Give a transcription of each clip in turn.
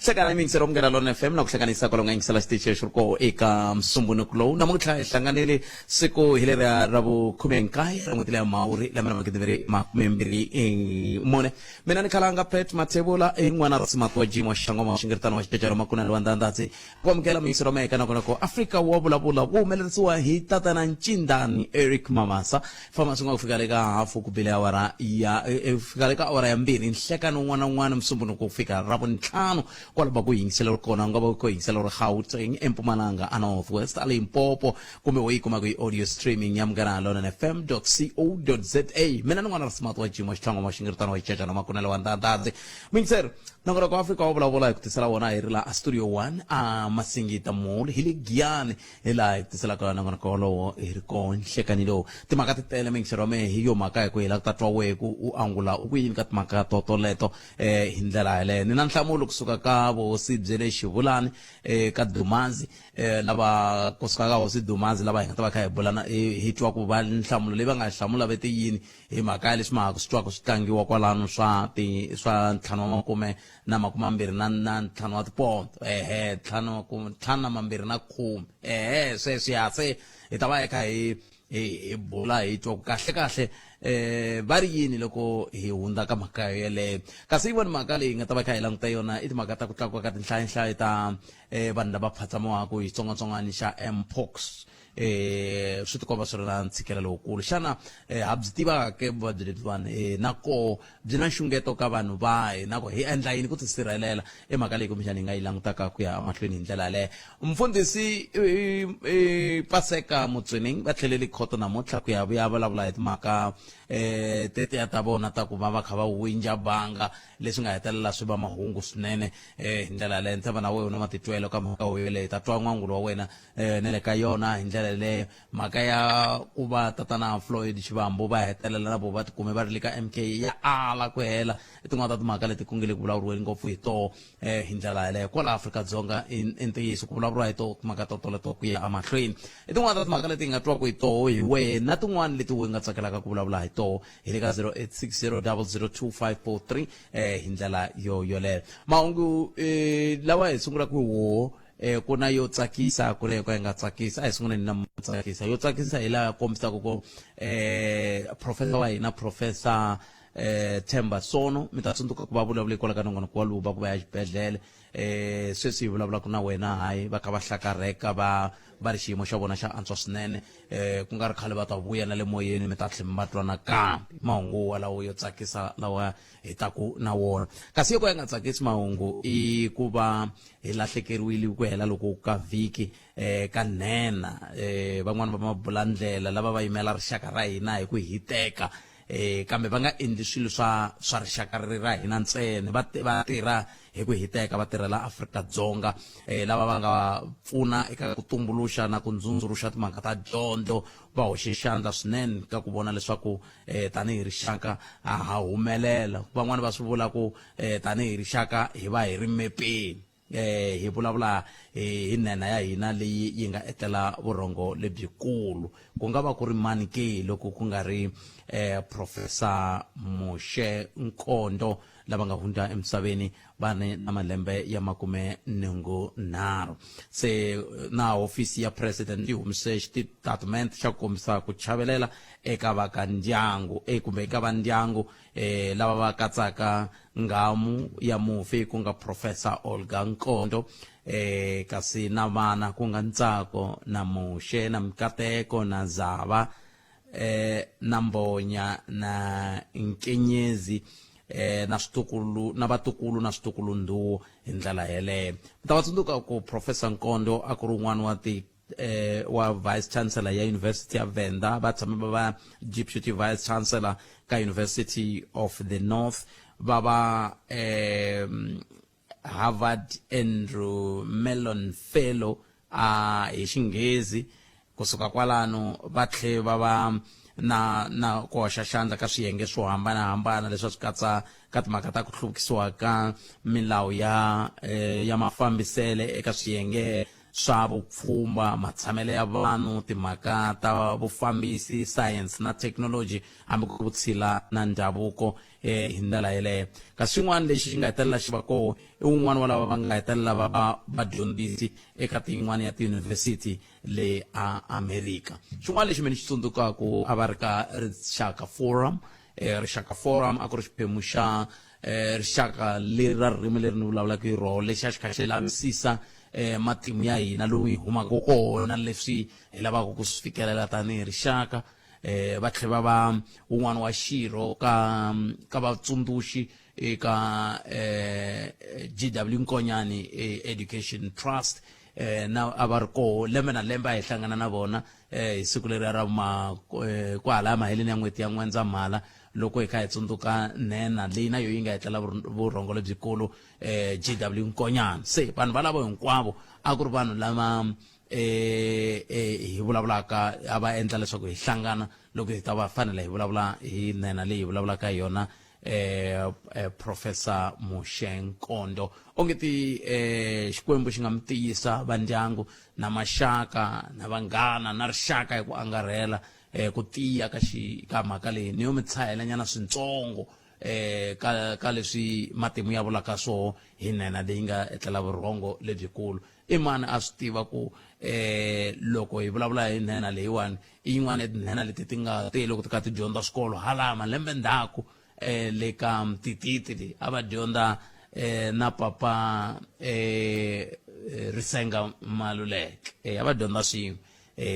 Hlekana miyingiselo Munghana Lona FM na ku hlanganisa kwalomu nga yingisela xitichi lexi ri koho eka musumbhunuku lowu. Namuntlha hi hlanganile siku hi leriya ra vukhume-nkaye ra n'hweti leya Mhawuri lembe ra magidimbirhi makumembirhi mune. Mina ni khalanga Pat Mathebula i n'wana ra Simati wa Jim wa Xangoma wa Xingiritano wa Xicecelo Makunene wa Ndandadzi. Ku amukela muyingiseri wa mehe eka nongonoko Afrika wa vulavula wu humelerisiwa hi tatana Ncindani Eric Mabasa. Famba swi nga ku fika le ka hafu ku bile awara ya fika le ka awara ya mbirhi nhlekani wun'wana na wun'wana Musumbhunuku ku fika Ravuntlhanu kwalomu ku yingisela ri kona u nga va u kha u yingisela u ri Gauteng, eMpumalanga, a North West, a Limpopo kumbe u yi kuma ku yi audio streaming ya Munghana Lonene FM co za. Mina ni n'wana ra Smart wa Jim wa Xitlhangoma wa Xingiritano wa Xicecana Makunele wa Ndandadzi. Muyingiseri, nongonoko wa Afrika wa vulavula hi ku tisela wona hi ri la a Studio 1 a Masingita Mall hi le Giyani hi laha hi ku tiselaka nongonoko wolowo hi ri koho nhlekani lowu. Timhaka ti tele muyingiseri wa mehe hi yo mhaka hi ku hi la ku ta twa wehe ku u angula u ku yini ka timhaka to toleto hi ndlela yaleyo. Ni na nhlamulo kusuka ka vuhosi bya le Xivulani ka Dumazi lava kusuka ka hosi Dumazi lava hi nga ta va kha hi bulana hi twa ku va nhlamulo leyi va nga hlamula va te yini hi mhaka ya leswi ma ha ku swi twaka swi tlangiwa kwalano swa ti swa ntlhanu wa makume na makume mambirhi na na ntlhanu wa tiponto ehe ntlhanu wa makume ntlhanu na mambirhi na khume ehe sweswi ya se hi ta va hi kha hi hi hi bula hi twa ku kahle kahle eh va ri yini loko hi hundza ka mhaka yeleyo. Kasi yin'wana mhaka leyi nga ta va kha hi languta yona i timhaka ta ku tlakuka ka tinhlayanhlayo ta vanhu lava phatsamiwaka hi xitsongwatsongwana xa mpox. Swi tikomba swi ri na ntshikelelo lowukulu. Xana ha byi tiva ke vuvabyi lebyiwani na koho byi na nxungeto ka vanhu vahi na ku hi endla yini ku tisirhelela? I mhaka leyi kumbexana hi nga yi langutaka ku ya emahlweni hi ndlela yaleyo. Mfundhisi Paseka Motsoeneng va tlhelele khoto namuntlha ku ya vuya vulavula hi timhaka tetiya ta vona ta ku va va kha va winja banga leswi nga hetelela swi va mahungu swinene hi ndlela yaleyo. Ni tshemba na wena u na matitwelo ka mhaka yoleyo, hi ta twa n'wangulo wa wena na le ka yona hi ndlela yaleyo. Mhaka ya ku va tatana Floyd Shivambu va hetelela na vo va tikume va ri le ka MK ya ala ku hela i tin'wana ta timhaka leti ku nge le ku vulavuriweni ngopfu hi toho hi ndlela yaleyo kwala Afrika-Dzonga. I ntiyiso ku vulavuriwa hi toho timhaka to toleto ku ya emahlweni i tin'wana ta timhaka leti hi nga twaka hi toho hi wena tin'wana leti we nga tsakelaka ku vulavula hi toho hi le ka 0860002543 hi ndlela yo yoleyo. Mahungu lawa hi sungulaka hi woho ku na yo tsakisa ku na yo ka yi nga tsakisi. A hi sunguleni na tsakisa. Yo tsakisa hi laha kombisaka ku professor wa hina Professor Themba Sono, mi ta tsundzuka ku va vulavule kwala ka nongonoko wa luva ku va ya xibedhlele. Sweswi hi vulavulaka na wena hayi va kha va hlakarheka va va ri xiyimo xa vona xa antswa swinene. Ku nga ri khale va ta vuya na le moyeni mi ta tlhela mi va twa nakambe. Mahungu walawo yo tsakisa lawa hi taku na wona. Kasi yo ka ya nga tsakisi mahungu i ku va hi lahlekeriwile ku hela loko ka vhiki ka nhenha van'wana va mabulandlela lava va yimela rixaka ra hina hi ku hiteka kambe va nga endli swilo swa swa rixaka ri ra hina ntsena, va va tirha hi ku hiteka va tirhela Afrika-Dzonga lava va nga pfuna eka ku tumbuluxa na ku ndzundzuluxa timhaka ta dyondzo va hoxe xandla swinene ka ku vona leswaku tanihi rixaka ha humelela. Van'wani va swi vula ku tanihi rixaka hi va hi ri mepeni hi vulavula hi nhenha ya hina leyi yi nga etlela vurhongo lebyikulu. Ku nga va ku ri mani ke loko ku nga ri Professor Moshe Nkondo lava nga hundza emisaveni va ri na malembe ya makume nhungu nharhu. Se na hofisi ya president yi humise xitatimende xa ku kombisa ku chavelela eka va ka ndyangu kumbe eka va ndyangu lava va katsaka nghamu ya mufi ku nga Professor Olga Nkondo kasi na vana ku nga Ntsako na Muxe na Mikateko na Zava na Mbonya na Nkenyezi na switukulu na vatukulu na switukulu-ndhuwo hi ndlela yeleyo. Mi ta va tsundzuka ku Professor Nkondo a ku ri un'wana wa ti wa Vice Chancellor ya University ya Venda, va tshame va va Deputy Vice Chancellor ka University of the North, va va Harvard Andrew Mellon Fellow a hi Xinghezi. Kusuka kwalano va tlhe va va na na ku hoxa xandla ka swiyenge swo hambanahambana leswi a swi katsa ka timhaka ta ku hluvukisiwa ka milawu ya ya mafambisele eka swiyenge. swa vupfhumba, matshamelo ya vanhu, timhaka ta vufambisi, sayense na thekinoloji, hambi ku ri vutshila na ndhavuko eh, hi ndlela yeleyo. Kasi xin'wana lexi xi nga hetelela xi va koho i wun'wana wa lava va nga hetelela va va vadyondzisi eka tin'wana ya tiyunivhesiti le a Amerika. Xin'wana lexi mina xi tsundzukaku a va ri ka Rixaka Forum. Eh, Rixaka Forum a ku ri xiphemu xa eh, rixaka leri ra ririmi leri ni vulavulaka hi roho, lexi a xi kha xi lavisisa eh, matimu ya hina lomu hi humaka kona, leswi hi lavaka ku swi fikelela tanihi rixaka. Eh, va tlhela va va wun'wana wa xirho ka ka vatsundzuxi eka eh, GW Nkonyani eh, Education Trust. Na a va ri koho lembe na lembe, a hi hlangana na vona hi siku leriya ra ma kwahalaya maheleni ya n'hweti ya N'wendzamhala, loko hi kha hi tsundzuka nhenha leyi na yo yi nga etlela vurhongo lebyikulu, GW Nkonyana. Se vanhu valavo hinkwavo a ku ri vanhu lava hi vulavulaka, a va endla leswaku hi hlangana loko hi ta va fanele hi vulavula hi nhenha leyi hi vulavulaka hi yona, Professor Moshe Nkondo. Onge ti Xikwembu xi nga mi tiyisa va ndyangu na maxaka na vanghana na rixaka hi ku angarhela, ku tiya ka xi ka mhaka leyi. Ni yo mi tshahela nyana swintsongo ka ka leswi matimu ya vulaka swoho hi nhenha leyi nga etlela vurhongo lebyikulu. I mani a swi tiva ku loko hi vulavula hi nhenha leyiwani i yin'wana ya tinhenha leti ti nga te loko ti kha ti dyondza swikolo hala malembe ndzhaku le ka Mtititi leyi a va dyondza na papa Risenga Maluleke, a va dyondza swin'we.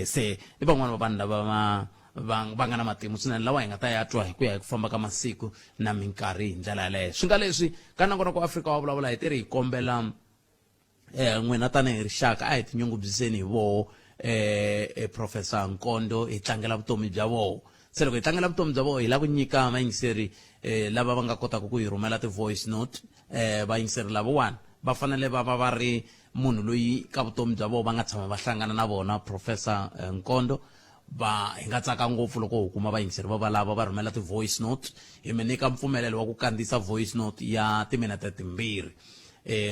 Se i van'wana va vanhu lava va va va nga na matimu swinene lawa hi nga ta ya twa hi ku ya hi ku famba ka masiku na minkarhi hi ndlela yaleyo. Swi nga leswi ka nongonoko wa Afrika wa vulavula hi ti ri hi kombela n'wina tanihi rixaka a hi tinyungubyiseni hi voho, Professor Nkondo, hi tlangela vutomi bya voho. Se loko hi tlangela vutomi bya voho, hi lava ku nyika vayingiseri lava va nga kotaka ku hi rhumela ti-voice note. Vayingiseri lavawani va fanele va va va ri munhu loyi ka vutomi bya vona va nga tshama va hlangana na vona Professor Nkondo. Va hi nga tsaka ngopfu loko ho kuma vayingiseri va valava va rhumela ti-voice note. Hi mi nyika mpfumelelo wa ku kandziyisa voice note ya timinete timbirhi,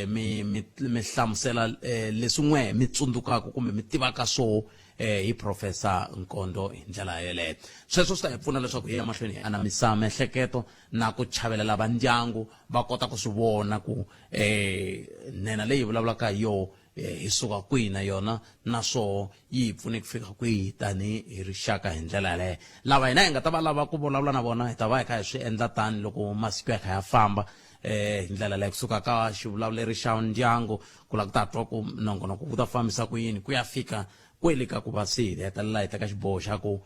mi mi mi hlamusela leswi n'we mi tsundzukaka kumbe mi tivaka swoho hi Professor Nkondo hi ndlela yeleyo. Sweswo swi ta hi pfuna leswaku hi ya mahlweni hi anamisa miehleketo na ku chavelela va ndyangu, va kota ku swi vona ku nhenha leyi hi vulavulaka hi yoho hi suka kwihi na yona, naswoho yi hi pfune ku fika kwihi tanihi rixaka hi ndlela yaleyo. Lava hina hi nga ta va lava ku vulavula na vona hi ta va hi kha hi swi endla tani loko masiku ya kha ya famba hi ndlela leyo, kusuka ka xivulavuleri xa ndyangu ku lava ku ta twa ku nongonoko wu ta fambisa ku yini, ku ya fika kwele ka ku va se hi hetelela hi teka xiboho xa ku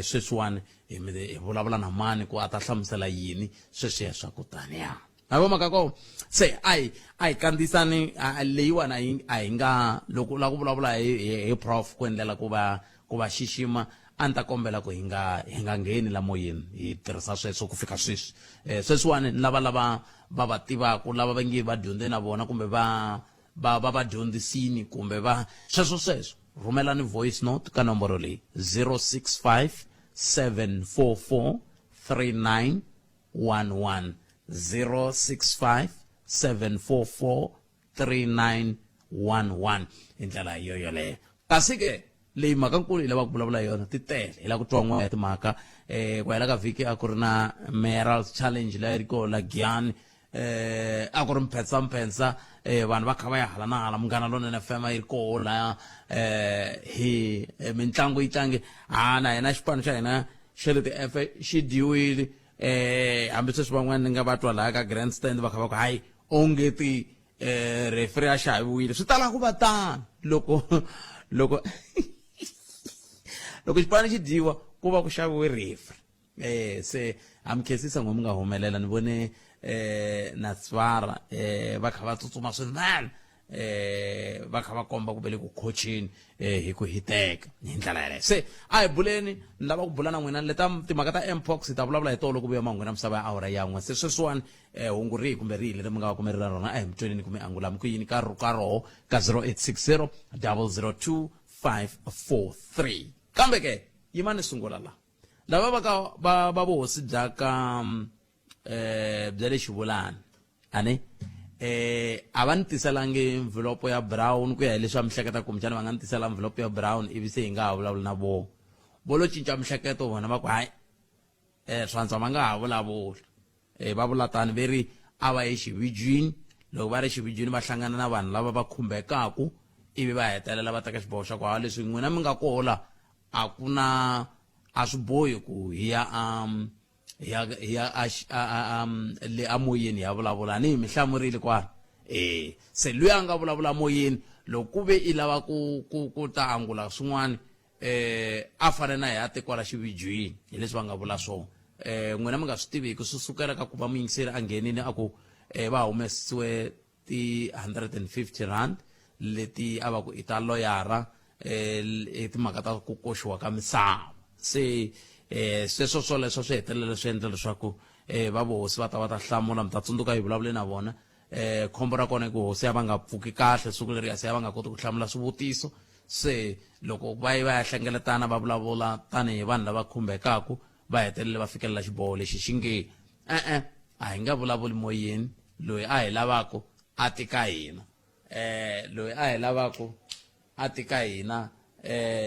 sweswiwani hi vulavula na mani ku a ta hlamusela yini sweswiya swa ku taniya. Ma vo mhaka ko se a hi a hi kandziyisani leyiwani, a hi a hi nga loko u lava ku vulavula hi hi prof ku endlela ku va ku va xixima, a ni ta kombela ku hi nga hi nga ngheni la moyeni, hi tirhisa sweswo ku fika sweswi. Sweswiwani ni lava lava va va tivaka, lava va nge va dyondze na vona kumbe va va va va dyondzisini kumbe va sweswo sweswo, rhumelani voice note ka nomboro leyi 065 744 39 11, 065 744 3911 hi ndlela yo yoleyo. Kasi ke leyi mhaka nkulu hi lava ku vulavula yona ti tele, hi lava ku twa n'wana ya timhaka. Ku hela ka vhiki a ku ri na mayoral challenge leyi ri kona la Giyani, a ku ri mphensa mphensa, vanhu va kha va ya hala na hala. Munghana Lonene FM a yi ri koho laya, hi mitlangu yi tlange ha na hina xipano xa hina xa le ti-F xi dyiwile. Hambi sweswi van'wana ni nga va twa laha ka grandstand va kha va ku hayi, onge ti referee a xaviwile. Swi tala ku va tano loko loko loko xipano xi dyiwa, ku va ku xaviwe referee. Se ha mi khensisa n'we mi nga humelela. Ni vone na Tsvara va kha va tsutsuma swinene, va kha va komba ku ve le ku coachini hi ku hiteka hi ndlela yaleyo. Se a hi buleni, ni lava ku bula na n'wina leta timhaka ta mpox, hi ta vulavula hi tolo loko vuya mahungu na misava ya awara ya n'we. Se sweswiwani hungu rihi kumbe rihi leri mi nga va kumeri ra rona, a hi mi tweneni kumbe angula mi ku yini ka ka roho ka 0860 002 543. Kambe ke yimani sungula la lava va ka va va vuhosi bya ka bya le Xivulani ani. A va ni tiselangi envelope ya brown ku ya hi leswi va mi hleketa kumbexana va nga ni tisela envelope ya brown ivi se hi nga ha vulavuli na vona. Vo lo cinca mihleketo vona va ku hayi swantswa va nga ha vulavuli. Va vula tani ve ri a va ye xivijwini, loko va ri xivijwini va hlangana na vanhu lava va khumbekaku ivi va hetelela va teka xiboho xa ku ha leswi n'wina mi nga koho la a ku na a swi bohi ku hi ya a hi ya hi ya a a a le amoyeni hi ya vulavula ni hi mi hlamurile kwala eh se luya a nga vulavula moyeni loko ku ve i lava ku ku ku ta angula swin'wana a fane na hi a te kwala xivijwini hi leswi va nga vula swona n'wina mi nga swi tiviki swi sukela ka ku va muyingiseri a nghenile a ku va humesiwe ti 150 rand leti a va ku i ta loyara i timhaka ta ku koxiwa ka misava se sweswo swoleswo swi hetelela swi endla leswaku va vuhosi va ta va ta hlamula mi ta tsundzuka hi vulavule na vona khombo ra kona i ku hosi a va nga pfuki kahle siku leriya se a va nga koti ku hlamula swivutiso se loko va yi va ya hlengeletana va vulavula tanihi vanhu lava khumbekaku va hetelele va fikelela xiboho lexi xi nge e-e a hi nga vulavuli moyeni loyi a hi lavaku a ti ka hina loyi a hi lavaku a ti ka hina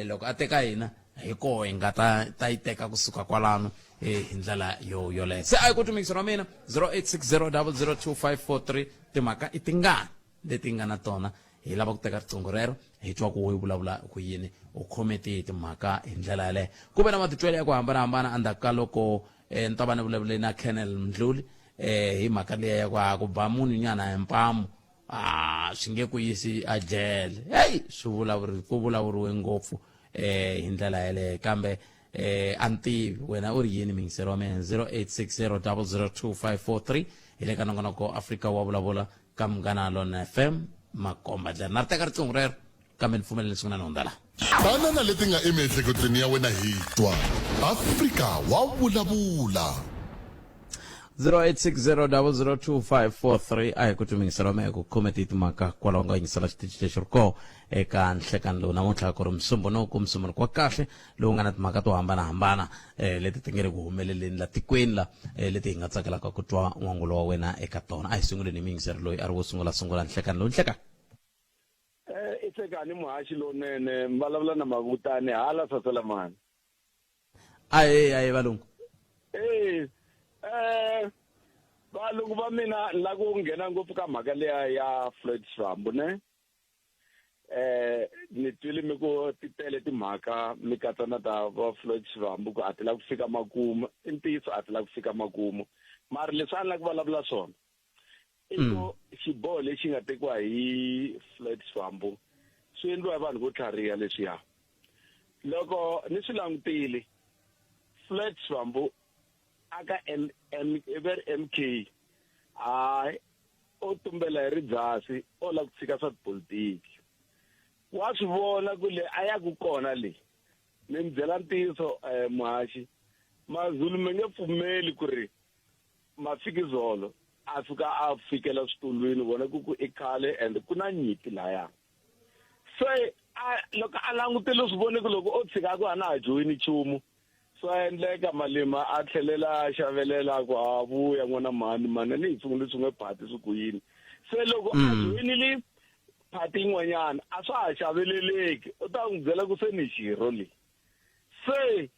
loko a teka hina hi koho hi nga ta ta yi teka kusuka kwalano hi ndlela yo yoleyo se a yi ku tumikisa ra mina 0860002543 timhaka i tingani leti nga na tona hi lava ku teka riqingho rero hi twa ku u vulavula ku yini u khome tihi timhaka hi ndlela yaleyo ku ve na matitwelo ya ku hambanahambana endzhaku ka loko ni ta va ni vulavule na Colonel Mdluli hi mhaka liya ya ku ha ku ba munhu nyana hi mpamu a swi nge ku yisi a jele heyi swi vulavuri ku vulavuriwe ngopfu hi ndlela yeleyo kambe a ni tivi wena u ri yini muyingiseri wa mina 0860002543 hi le ka nongonoko Afrika wa vulavula ka Munghana Lona FM makomba ndlela na ri teka riqingho rero kambe ni pfumelele swin'wana ni hundza laha. Tana na leti nga emiehleketweni ya wena hi twa. Afrika wa vulavula. 0860002543 a hi ku tumingisa rome ku khome ti timhaka kwalaho nga yingisela xitichi lexi ri koho eka nhlekani lowu namuntlha ku ri musumbunuku musumbunuku wa kahle lowu nga na timhaka to hambanahambana leti ti nge le ku humeleleni la tikweni la leti hi nga tsakelaka ku twa n'wangulo wa wena eka tona a hi sunguleni hi muyingiseri loyi a ri wo sungula sungula nhlekani lowu nhlekani I hlekani muhaxi lowunene mi vulavula na Mavutani hala Sasalamani. Ahee ahee valungu. Eh eh valungu va mina ni la ku nghena ngopfu ka mhaka liya ya Floyd Shivambu ne ni twile mi ku ti tele timhaka mi katsa na ta va Floyd Shivambu ku a ti la ku fika makumu i ntiyiso a ti la ku fika makumu mara leswi a ni la ku vulavula swona i ku xiboho lexi nga tekiwa hi Floyd Shivambu swi endliwa hi vanhu vo tlhariha leswiya loko ni swi langutile Floyd Shivambu aka M M ve ri MK hayi o tumbela hi ribyasi o la ku tshika swa tipolitiki wa swi vona ku le a ya ku kona le ni mi byela ntiyiso muhaxi Mazulu mi nge pfumeli ku ri Mafikizolo a fika a fikela switulwini vona ku ku i khale and ku na nyimpi laya se a loko a langutile swi vone ku loko o tshika ku a na ha joyini nchumu swa endleka Malima a tlhelela a xavelela ku a vuya n'wana mhani mhani ni hi sungule swin'we phati swi ku yini se loko a joyinile phati yin'wanyana a swa ha xaveleleki u ta n'wi byela ku se ni xirho leyi se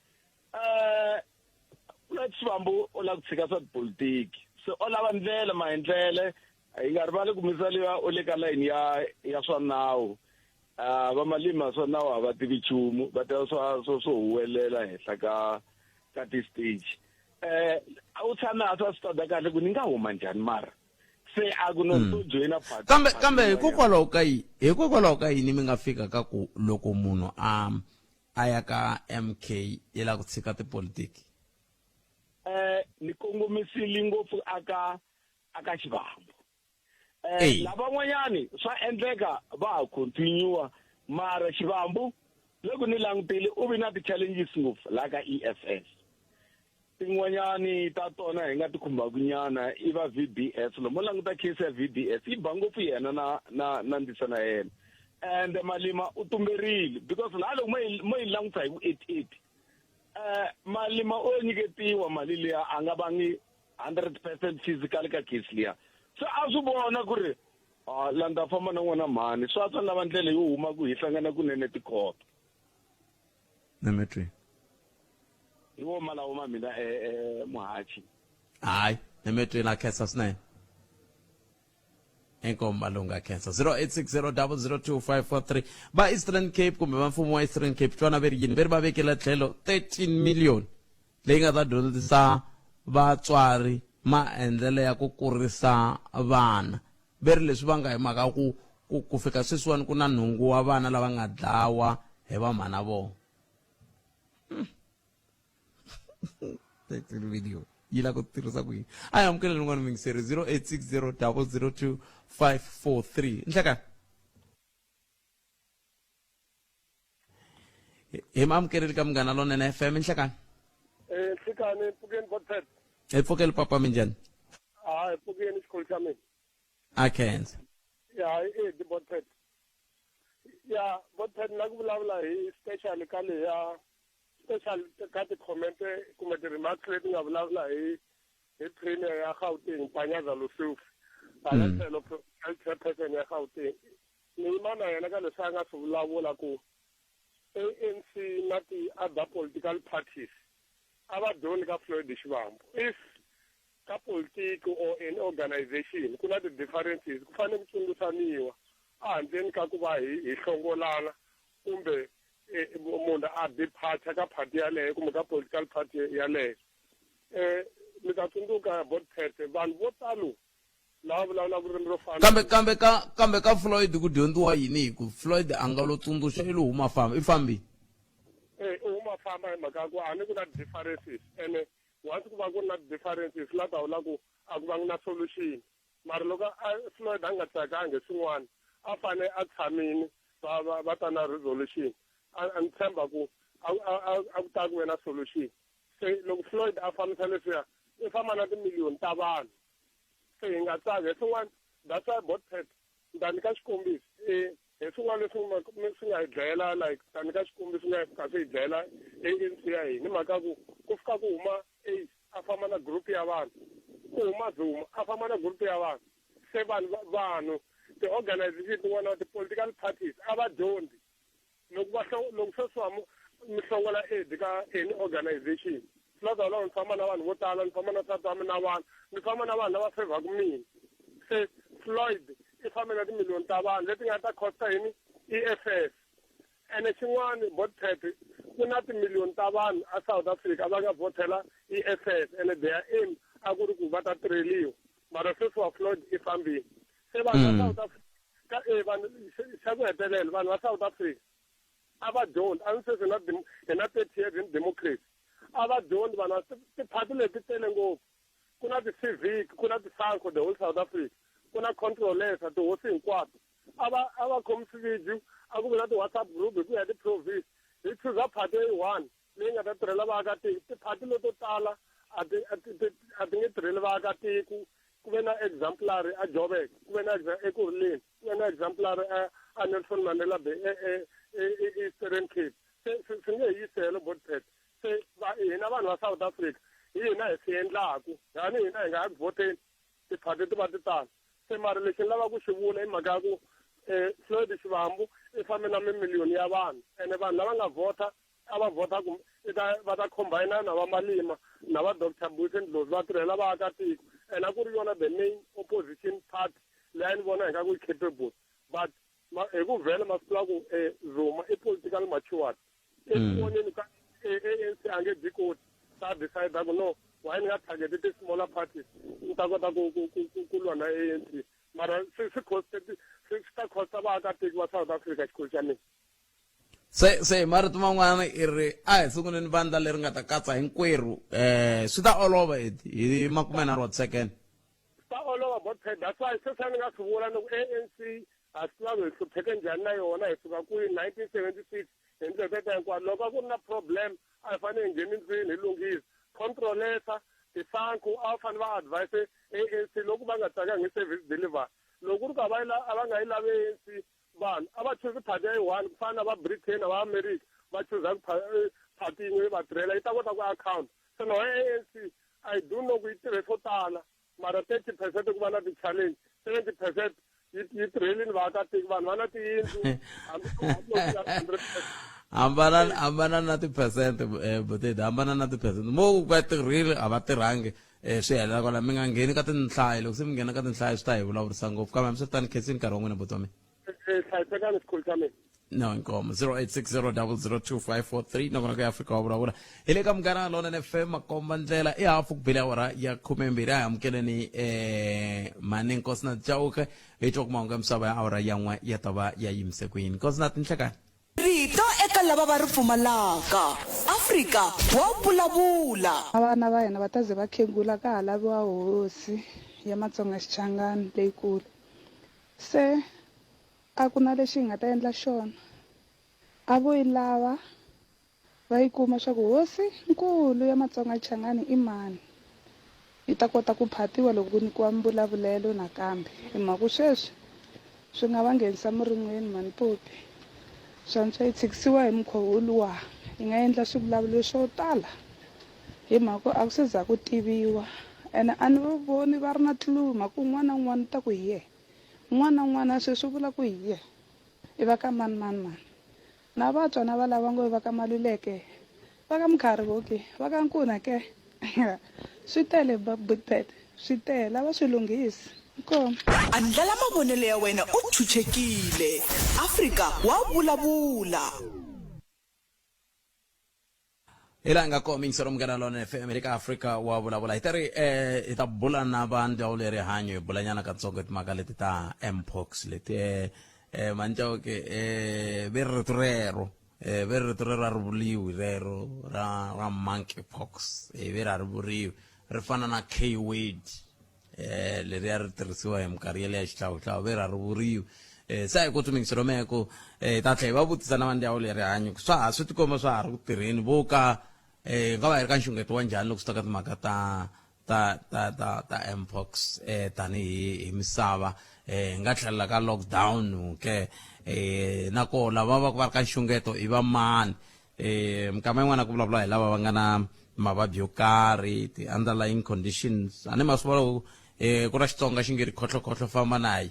Floyd Shivambu u lava ku tshika swa tipolitiki se o lava ndlela maendlele hi nga rivali ku misa liya u le ka layini ya ya swa nawu va malima swa nawu a va tivi nchumu va tiva swa swo swo huwelela henhla ka ka ti-stage u tshame a swa swi tada kahle ku ni nga huma njhani mara se a ku no to joyina party kambe kambe hikokwalaho ka yini hikokwalaho ka yini mi nga fika ka ku loko munhu a a ya ka MK yi lava ku tshika tipolitiki? Ni kongomisile ngopfu aka aka Shivambu. Lavan'wanyani swa endleka va ha continue mara Shivambu loko ni langutile u vi na ti-challenges ngopfu laha ka EFF. Tin'wanyani ta tona hi nga ti khumbaku nyana i va VBS. Loko mo languta case ya VBS yi ba ngopfu yena na na na ndzisana ya yena. And Malima u tumberile because laha loko mo yi mo yi langutisa hi vuetieti Malima o nyiketiwa mali liya a nga vangi 100% physical ka case liya. Se a swi vona ku ri a la ni ta famba na n'wana mhani, swi antswa ni lava ndlela yo huma ku hi hlangana kunene tikhoto. Nemetweni. Hi wo malawo ma mina eh, muhachi. Hayi, nemetweni a khensa swinene. Inkomu malunga khensa 0860002543 va Eastern Cape kumbe va mfumo wa Eastern Cape twana ve ri yini ve ri va vekela tlhelo 13 million leyi nga ta dyondzisa vatswari maendlelo ya ku kurisa vana ve ri leswi va nga hi mhaka ku ku ku fika sweswiwani ku na nhungu wa vana lava nga dlawa hi vamhana vona 13 video yi la ku tirhisa ku yini a hi amukeleni n'wana mingiseri 0860 002 543 nhlekani hi ma amukeleli ka Munghana Lonene FM nhlekani. Eh nhlekani pfukeni Godfred. Hi pfukeli papa minjhani? Ah hi pfukeni xikhulu xa mina. A khensa. Ya e di Godfred. Ya Godfred na ku vulavula hi special ka le ya special ka ti-comment kumbe ti-remarks leti nga vulavula hi hi premier ya Gauteng Panyaza Lesufi hala tlhelo chairperson ya Gauteng Ni yima na yena ka leswi a nga swi vulavula ku ANC na ti other political parties a va dyondzi ka Floyd Shivambu. If ka politiki or any organization ku na ti differences ku fanele ku tsundzuxaniwa a handleni ka ku va hi hi hlongolana kumbe munhu a departure ka party yaleyo kumbe ka political party yaleyo. Mi ta tsundzuka Botpet vanhu vo talo lava vulavulaka ririmi ro fana Kambe kambe ka kambe ka Floyd ku dyondziwa yini hi ku Floyd a nga lo tsundzuxa i lo huma famba i fambile. Eh u huma famba hi mhaka ya ku a ni ku na differences ene once ku va ku ri na differences la ta vula ku a ku vangi na solution mara loko a Floyd a nga tsakangi hi swin'wana a fane a tshamini va va va ta na resolution a a ni tshemba ku a a a ku ta ku ve na solution se loko Floyd a fambisa leswiya i famba na timiliyoni ta vanhu se hi nga tsaki hi swin'wana that's why botpet ni ta nyika xikombiso i hi swin'wana leswi swi nga hi dlayela like ta nyika xikombiso nga fika swi hi dlayela ANC ya hina hi mhaka ku ku fika ku huma AIDS a famba na group ya vanhu ku huma Zuma a famba na group ya vanhu se vanhu vanhu ti-organization tin'wana ti-political parties a va dyondzi Loko va loko sweswi mi hlongola Eddie ka any organization, swi la ta ni famba na vanhu vo tala, ni famba na nsati wa mina na vana, ni famba na vanhu lava fevhaku mina. Se Floyd i fambe na timiliyoni ta vanhu leti nga ta costa yini EFF. Ene xin'wani Botpet ku na timiliyoni ta vanhu a South Africa va nga vhotela EFF ene their aim a ku ri ku va ta tirheliwa. Mara sweswi wa Floyd i fambile. Se vanhu va South Africa ka e vanhu xa ku hetelela vanhu va South Africa a va dyondzi a ni sweswi na hi na 30 years in democracy a va dyondzi vanhu tiphati leti tele ngopfu ku na ti-civic ku na ti-sanco the whole South Africa ku na controlesa tihosi hinkwato a va a va khomi swiviju a ku vi na ti-whatsapp group hi ku ya ti-province hi chuza phati eyi one leyi nga ta tirhela vaakatiko tiphati leto tala a ti a ti a ti nge tirheli vaakatiko ku ve na exemplary a Joburg ku ve na Ekurhuleni ku ve na exemplary a a Nelson Mandela Bay e e e Eastern Cape se swi nge hi yiselo Botpet se hina vanhu va South Africa hi hina hi swi endlaku yani hina hi nga ya ku vhoteni tiphati ti va ti tala se mara lexi ni lavaka ku xi vula i mhaka ya ku um Floyd Shivambu i fambe na mimiliyoni ya vanhu ene vanhu lava nga vhota a va vhota ku i ta va ta combine na va Malima na va Doctor Busi Ndlozi va tirhela vaakatiko ene a ku ri yona the main opposition party leyi a ni vona hi nga ku yi capable but hi ku vhele masiku la ku um Zuma i political matured eku voneni ka ANC a nge byi koti ta decide ku no why ni nga target ti-smaller parties ni ta kota ku ku ku ku lwa na ANC mara swi swi cost swi ta costa vaakatiko va South Africa xikolo xa mina. Se se hi marito man'wana i ri a hi sunguleni vandla leri nga ta katsa hinkwerhu um swi ta olova hi makumenharhu wa ti-second. Swi ta olova Botpet that's why sweswi a ni nga swi vula ni ku ANC ha swi tiva ku hi hlupheke njhani na yona hi suka kwihi 1976 hi ndlela teto hinkwato loko a ku ri na problem a hi fanele hi ngheni ndlwini hi lunghisa controlesa tisanku a va fanele va advise ANC loko va nga tsakangi hi service delivery loko ku ri ku a va yi a va nga yi lavi ANC Vanhu a va chuzi party ya yi one ku fana na va Britain na va America va chuza party yin'we yi va tirhela yi ta kota ku account se na ANC I do know ku yi tirhe swo tala. Mara 30% ku va na ti-challenge, 70% yi yi tirhelini vaakatiko, vanhu va na tiyindlu hambi ku hambi loko ku ya 100%. Hambana hambana na ti-percent, butedi, hambana na ti-percent. Mo va tirhile, a va tirhangi, swi helela kwala. Mi nga ngheni ka tinhlayo. Loko se mi nghena ka tinhlayo, swi ta hi vulavurisa ngopfu. Kambe hambiswiritano, khensini nkarhi wa n'wina, buti wa mina. Hlayisekani, xikhulu xa mina. No, inkomo. 0860002543, nakona ku ya Afrika wa vulavula. Hi le ka Munghana Lonene FM, makomba ndlela. I hafu ku bile awara ya 12. A hi amukeleni mani Nkosinathi Chauke, hi twa ku mahungu ya misava ya awara ya 1 ya ta va ya yimise ku yini. Nkosinathi, nhlekani. Rito eka lava va ri pfumalaka. Afrika wa vulavula. Vana va hina va ta ze va khegula ka ha laviwa hosi ya Matsonga Xichangani leyikulu. Se a ku na lexi hi nga ta endla xona. A vo yi lava va yi kuma swa ku hosi nkulu ya Matsonga Changani i mani. Yi ta kota ku phatiwa loko ku nyikiwa mbulavulelo nakambe. Hi mhaka ku sweswi swi nga va nghenisa murin'weni mhani Popi. Swantswa yi tshikisiwa hi mukhuva woluwa yi nga endla swivulavulelo swo tala hi mhaka ku a ku se za ku tiviwa ene a ni va voni va ri na clue mhaka ku un'wana na un'wana u ta ku hi yena. Un'wana na un'wana sweswi u vula ku hi yena i va ka mani mani mani. Na vatswa na va lava ngo i va ka Maluleke, va ka Mkhari vo ke, va ka Nkuna ke. Swi tele Butpet, swi tele, a va swi lunghisi. Inkomu. Andlala mavonelo ya wena u chuchekile. Afrika wa vulavula. Hi laha nga kona mingisero Munghana Lona FM, hi le ka Afrika wa vulavula. Hi ta ri hi ta bula na va ndzawulo ya rihanyo, hi bulanyana katsongo hi timhaka leti ta mpox leti. Manchauke, ve ri rito rero, ve ri rito rero a ri vuriwi rero ra monkey pox, ve ri a ri vuriwi, ri fana na K word leriya ri tirhisiwa hi minkarhi yaleyo ya xihlawuhlawu, ve ra ri vuriwi. Se a hi koti mingiselo mehe ku hi ta tlhela hi va vutisa na va ndzawulo ya rihanyo ku swa ha swi tikomba swa ha ri ku tirheni vo ka nga va hi ri ka nxungeto wa njhani loko swi ta ka timhaka ta mpox tanihi hi misava. Hi nga tlhelela ka lockdown ke? Na koho lava va va ri ka nxungeto i va mani? Minkama yin'wana ku vulavula hi lava va nga na mavabyi yo karhi, ti-underlying conditions. A ni ma swi vona ku ku na Xitsonga xi nge ri khohlokhohlo famba nayi.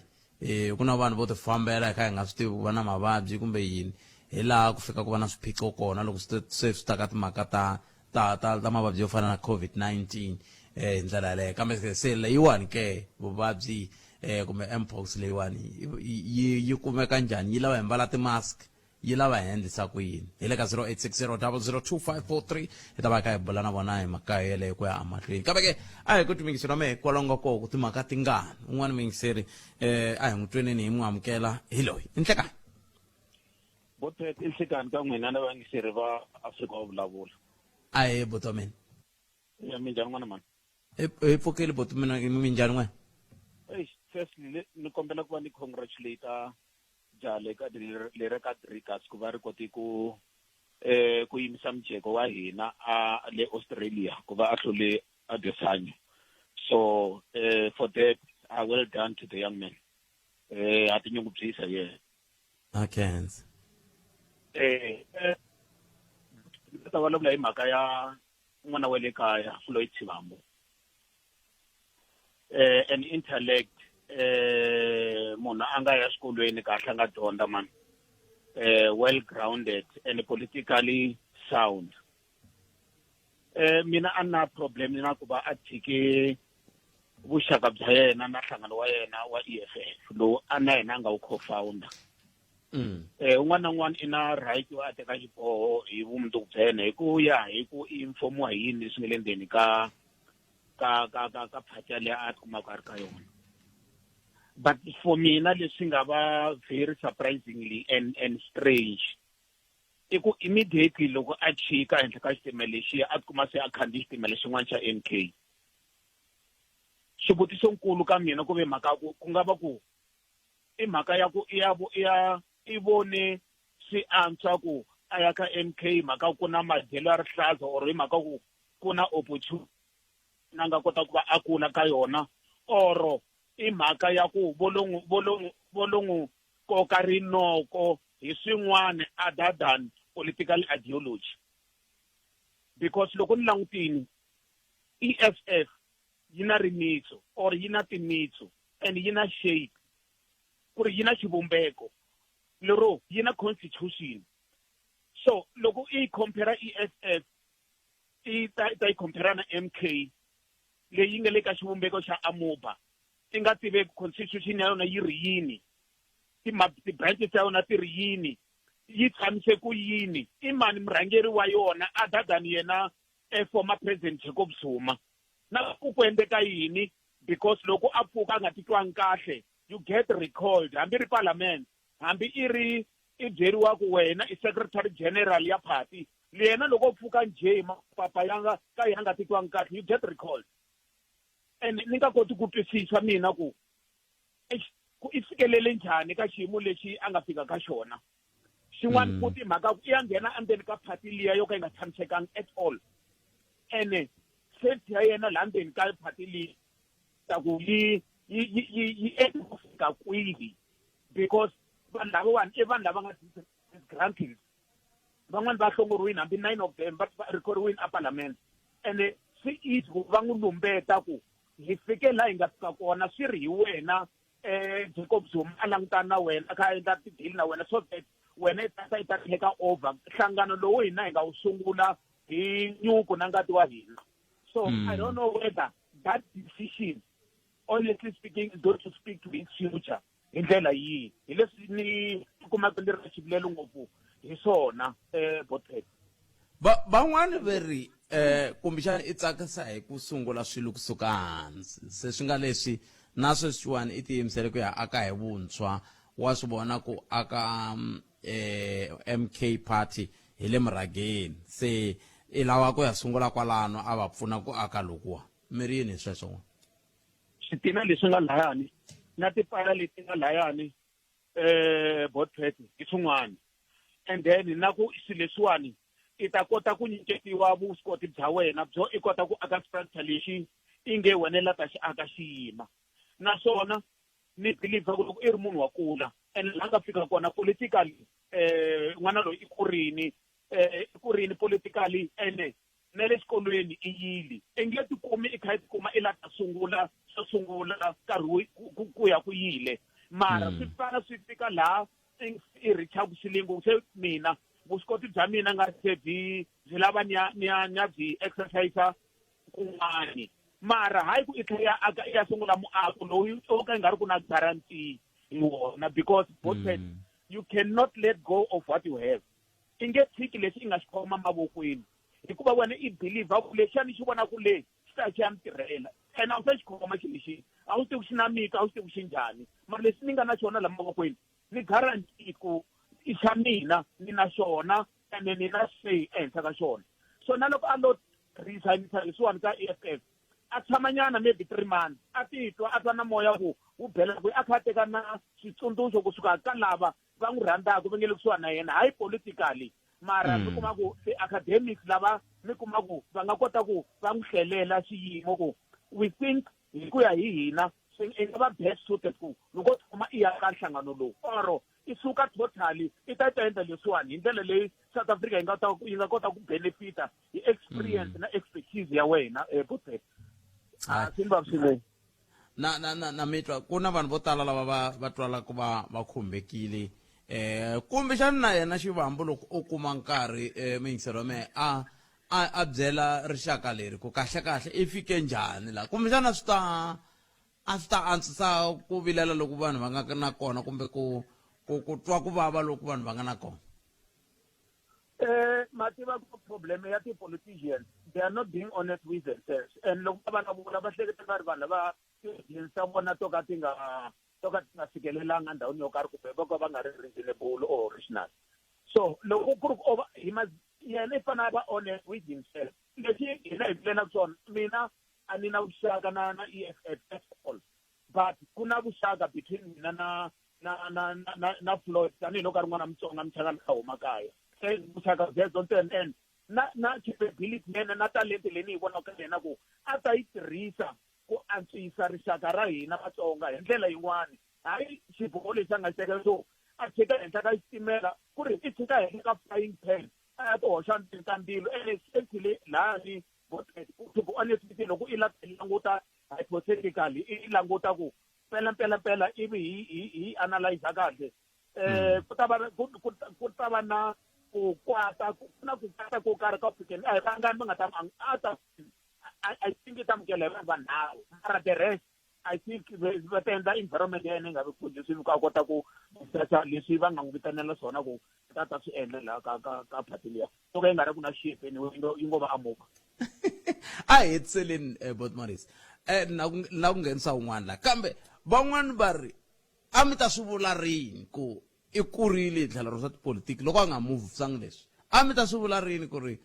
Ku na vanhu vo ti fambela hi kha hi nga swi tivi ku va na mavabyi kumbe yini, hi laha ku fika ku va na swiphiqo kona loko se swi ta ka timhaka ta mavabyi yo fana na COVID-19 hi ndlela yaleyo. Kambe se leyiwani ke vuvabyi kumbe mpox leyiwani yi kumeka njhani? Yi lava hi mbala ti-mask? Yi lava hi endlisa ku yini? Hi le ka 0860002543, hi ta va hi kha hi bula na vona hi mhaka yeleyo ku ya emahlweni. Kambe ke a hi ku timiyingiselo wa mehe kwalomu ka koho ku timhaka tingani. Un'wana muyingiseri, a hi n'wi tweneni, hi n'wi amukela, hi loyi. I nhlekani. Botpet, i nhlekani ka n'wina na vayingiseri va Afrika wa vulavula. A hi buti wa mina. Ya minjhani n'wana mhani? Hi pfukile buti mina, minjhani n'wena? Eish, firstly ni kombela ku va ni congratulate jaha le ka leri ka Driekas ku va ri kote ku ku yimisa mujeko wa hina a le Australia ku va a hlule Adesanya. So for that, well done to the young man. Ha tinyungubyisa yena. A khensa. Ta vulavula hi mhaka ya n'wana wa le kaya Floyd Shivambu. An intellect, munhu a nga ya xikolweni kahle, a nga dyondza man, well grounded and politically sound. Mina a na problem na ku va a tshike vuxaka bya yena na nhlangano wa yena wa EFF lowu a na yena a nga wu co-founder. Un'wana na un'wana i na right yo a teka xiboho hi vumundzuku bya yena hi ku ya hi ku informiwa hi yini leswi nga le ndzeni ka party yaleyo a tikumaka a ri ka yona. But for mina leswi nga va very surprisingly and strange i ku immediately loko a chika henhla ka xitimela lexiya, a tikuma se a khandziye xitimela xin'wana xa MK. Xivutiso nkulu ka mina ku ve mhaka ku ku nga va ku i mhaka ya ku i ya i ya i vone swi antswa ku a ya ka MK mhaka ku na madyelo ya rihlaza, or hi mhaka ku ku na opportunity na nga kota ku va a kula ka yona, or i mhaka ya ku vo lo n'wi koka rinoko hi swin'wana other than political ideology? Because loko ni langutini EFF yi na rimitsu or yi na timitsu and yi na shape ku ri yi na xivumbeko lero yi na constitution. So loko i yi compare EFF i ta i ta yi compare na MK leyi nga le ka xivumbeko xa amuba i nga tiveki constitution ya yona yi ri yini, ti-branches ta yona ti ri yini, yi tshamise ku yini, i mani murhangeri wa yona other than yena former president Jacob Zuma, na ku ku endleka yini. Because loko a pfuka a nga titwangi kahle, you get recalled, hambi ri parliament, hambi i ri i byeriwa ku wena i secretary general ya party, yena loko pfuka njhe mapapa ya nga ka ya nga titwangi kahle, you get recalled. And ni nga koti ku twisisa mina ku ku i fikelele njhani ka xiyimo lexi a nga fika ka xona. Xin'wana futhi mhaka ku i ya nghena endzeni ka party liya yo ka yi nga tshamisekanga at all, ene safety ya yena laha ndzeni ka party liya ta ku yi yi yi yi endla ku fika kwihi, because vanhu lavawani i vanhu lava nga disgruntled, van'wani va hlongoriwini, hambi nine of them va recoriwini a parliament, ene swi easy ku va n'wi lumbeta ku hi fike laha hi nga fika kona swi ri hi wena Jacob Zuma a langutana na wena, a kha a endla ti-deal na wena, so that wena i ta i ta take over nhlangano lowu hina hi nga wu sungula hi nyuku na ngati wa hina. So I don't know whether that decision, honestly speaking, is going to speak to his future hi ndlela yihi. Hi leswi ni kumaka ni ri na xivilelo ngopfu hi swona, Botpet. Van'wani ve ri kumbexana i tsakisa hi ku sungula swilo kusuka hansi, se swi nga leswi na sweswiwani i tiyimisele ku ya aka hi vuntshwa, wa swi vona ku aka MK Party hi le murhageni, se i lava ku ya sungula kwalano a va pfuna ku aka lokuwa. Mi ri yini hi sweswo n'we? Switina leswi nga layani na tipala leti nga layani, Botpet, hi swin'wana, and then na ku swilo leswiwani i ta kota ku nyiketiwa vuswikoti bya wena byo i kota ku aka structure lexi i nge wena la ta xi aka xiyima. Naswona ni believe ku loko i ri munhu wa kula and laha nga fika kona politically, n'wana loyi i kurini, i kurini politically, ene na le xikolweni i yili, i nge tikumi i kha i tikuma i la ta sungula swo sungula nkarhi ku ya ku yile, mara swi fana swi fika laha i reachaku xilingo se mina vuswikoti bya mina nga se byi byi lava ni ya ni ya ni ya byi exercise kun'wani, mara hayi ku i tlhela ya aka i ya sungula muako lowu o ka i nga ri ku na guarantee hi wona, because Botpet, you cannot let go of what you have. I nge tshiki lexi i nga xi khoma mavokweni hikuva wena i believe ku lexiya ni xi vona ku le xi ta xi ya mi tirhela, ene a wu se xi khoma xilo lexi, a wu tivi ku xi na mito, a wu swi tivi ku xi njhani, mara lexi ni nga na xona la mavokweni ni guarantee ku i xa mina, ni na xona ene ni na say ehenhla ka xona. So na loko a lo resignisa leswiwani ka EFF, a tshamanyana maybe 3 months, a titwa, a twa na moya ku wu bela ku a kha a teka na switsundzuxo kusuka ka lava va n'wi rhandzaka, va nge le kusuhani na yena, hayi politically, mara mi kuma ku ti-academics lava mi kuma ku va nga kota ku va n'wi hlelela xiyimo ku we think hi ku ya hi hina swi i nga va best suited ku loko u tikuma i ya ka nhlangano lowu or i suka totally, i ta ta endla leswiwani hi ndlela leyi South Africa yi nga ta yi nga kota ku benefita hi experience na expertise ya wena, Botpet. A swi ni vavisile. Na mi twa ku na vanhu vo tala lava va twalaka va khumbekile, kumbexana na yena Xivambu loko o kuma nkarhi, muyingiseri wa mehe, a byela rixaka leri ku kahle kahle i fike njhani la, kumbexana swi ta a swi ta antswisa ku vilela loko vanhu va nga na kona, kumbe ku twa ku vava loko vanhu va nga na kona. Mativa ku problem ya ti-politicians, they are not being honest with themselves, and loko va vulavula va hleketa nga ri vanhu lava ti-audience ta vona to ka ti nga fikelelanga endhawini yo karhi, kumbe vo ka va nga ri reasonable or rational. So loko ku ri ku hi ma yena i fanele a va honest with himself. Lexi hina hi vilelaka swona, mina a ni na vuxaka na EFF at all, but ku na vuxaka between mina na Floyd tanihiloko a ri n'wana Mutsonga, Muchangana a huma kaya. Se vuxaka byebyo ntsena, and na capability yena na talente leyi ni yi vonaka ka yena ku a ta yi tirhisa ku antswisa rixaka ra hina Vatsonga hi ndlela yin'wani, hayi xiboho lexi a nga xi teka xo a chika henhla ka xitimela, ku ri i chika henhla ka frying pan, a ya ti hoxa ndzeni ka ndzilo. Ene safety lahani, to be honest with you, loko i la languta hypothetically i languta ku mpela mpela mpela ivi hi hi hi analyze kahle eh ku ta va ku ku ku ta va na ku kwata ku na ku kwata ko karhi ka fikela a hi vangani va nga ta a ta I think i ta amukela hi vanhu vanharhu mara the rest I think va ta endla environment ya yena yi nga vi conducive ku a kota ku sesa leswi va nga n'wi vitanela swona ku ta ta swi endla laha ka ka ka party liya to ka yi nga ri ku na shape anyway yi ngo va amuka. A hi hetiseleni eh, bot Maris eh, na ku na ku nghenisa un'wana la kambe van'wani va ri a mi ta swi vula rini ku i kurile hi tlhelo ra swa tipolitiki loko a nga muvhisangi leswi a mi ta swi vula rini ku ri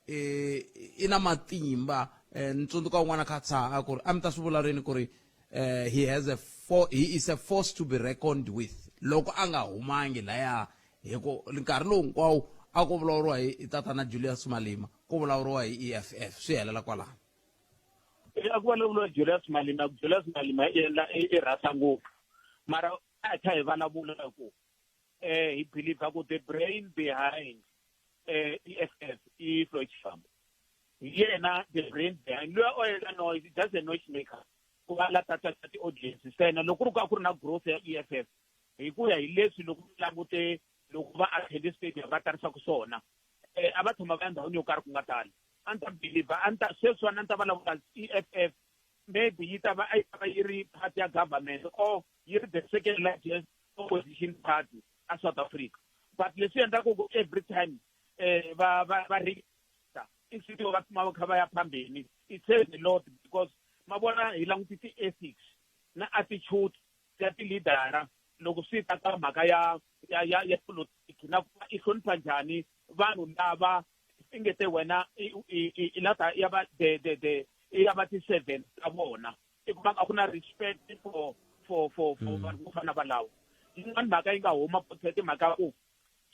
eh, i na matimba eh, ni tsundzuka un'wana kha tshaha a ku ri a mi ta swi vula rini ku ri eh, he has a for, he is a force to be reckoned with loko a nga humangi laya hi ku nkarhi lowu hinkwawo a ku vulavuriwa hi tatana Julius Malema ku vulavuriwa hi EFF swi helela kwalano a ku vulavuriwa Julius Malema Julius Malema i endla i rhasa ngopfu mara a hi kha hi vulavula hi ku eh hi believe ku the brain behind eh EFF i Floyd Shivambu hi yena the brain behind luya o endla noise just a noise maker ku va la tata ti-audience ntsena loko ku ri ku a ku ri na growth ya EFF hi ku ya hi leswi loko mi langute loko va attend stadium va tarisaka swona eh a va tshama va ya ndhawini yo karhi ku nga tali a ni ta believe a ni ta sweswiwani a ni ta vulavula EFF maybe yi ta va a yi ta va yi ri part ya government or yi ri the second largest opposition party a South Africa but leswi endlaka ku every time eh va va va ri instead va kuma va kha va ya phambeni it says a lot because ma vona hi langutise ethics na attitude ya ti-leadera loko swi ta ka mhaka ya ya ya ya politiki na ku i hlonipha njhani vanhu lava i nge te wena i la ta ya va the the the i ya va ti-seven ta vona i kuma a ku na respect for for for for mm. vanhu vo fana valawo yin'wana mhaka yi nga huma potete mhaka ya ku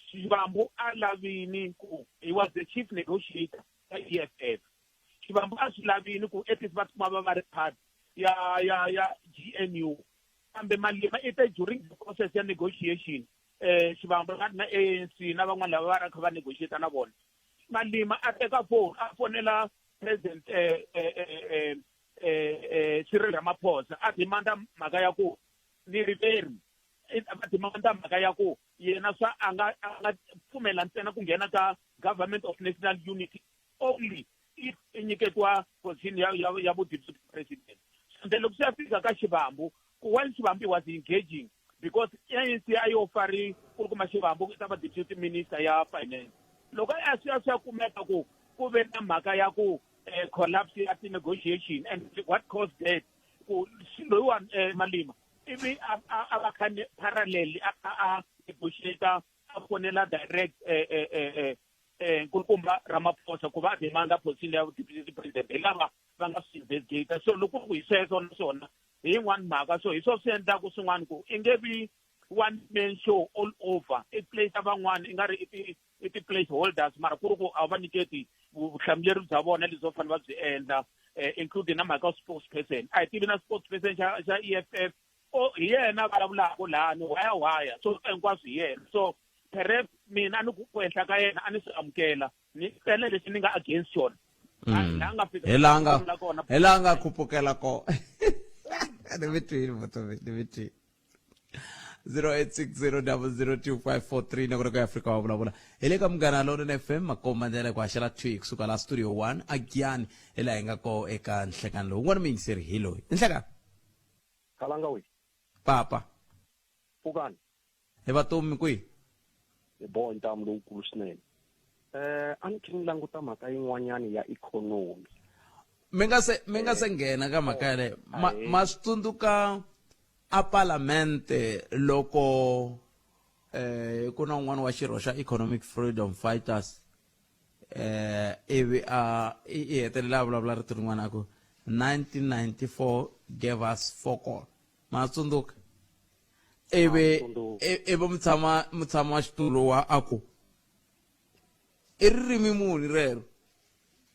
Shivambu a lavini ku he was the chief negotiator ka EFF Shivambu a swi lavini ku at least va tikuma va va ri part ya ya ya GNU kambe Malema i te during the process ya negotiation eh Shivambu nga na ANC na van'wana lava va ri kha va negotiate na vona Malema a teka phone a fonela president eh eh eh eh eh Cyril Ramaphosa a demanda mhaka ya ku ni riveri va demanda mhaka ya ku yena swa a nga a nga pfumela ntsena ku nghena ka government of national unity only if i nyiketiwa position ya ya ya vu deputy president and then loko swi ya fika ka Shivambu ku while Shivambu was engaging because ANC a yo fari ku ri kuma Shivambu ku ta va deputy minister ya finance loko a swi ya swi ya kumeka ku ku ve na mhaka ya ku eh, collapse ya ti-negotiation and what caused that ku loyiwani eh, Malima ivi a va kha parallel a a negotiate a fonela direct eh eh eh eh, eh nkulukumba Ramaphosa ku va a demanda position ya deputy president hi lava va nga swi investigate so loko ku hi sweswo naswona hi yin'wana mhaka so hi swo swi endlaku swin'wana ku i nge vi one man show all over i place van'wana i nga ri i ti i ti-place holders mara ku ri ku a va nyiketi vutihlamuleri bya vona lebyi va fanele va byi endla eh, including na mhaka spokesperson a hi tivi na spokesperson xa xa EFF o hi yena vulavulaka lani waya waya so hinkwaswo hi yena so perhaps mina ni ku henhla ka yena a ni swi amukela ni ntsena lexi ni nga against xona mm. laha nga fika hi laha nga hi laha nga khupukela kona ni mi twini vutomi ni mi twini 0860002543 na ku ri ka Afrika wa vulavula hi le ka Munghana Lonene FM makomba ndlela ku haxela 2 kusuka la studio 1 agiyani hi laha hi nga koho eka nhlekani lowu un'wana muyingiseri hi loyi i nhlekani kalanga we papa pfukani hi vatomi kwihi hi boha ntamu lowukulu swinene eh a ni khe ni languta mhaka yin'wanyana ya ikhonomi mi nga se mi nga se nghena ka mhaka yaleyo ma ma swi tsundzuka a palamente loko eh ku na un'wana wa xirho xa Economic Freedom Fighters eh ivi a i hetelela a vulavula rito rin'wana a ku 1994 gave us fokol ma tsundzuka ivi ivi mutshama mutshama wa xitulu wa a ku i ririmi muni rero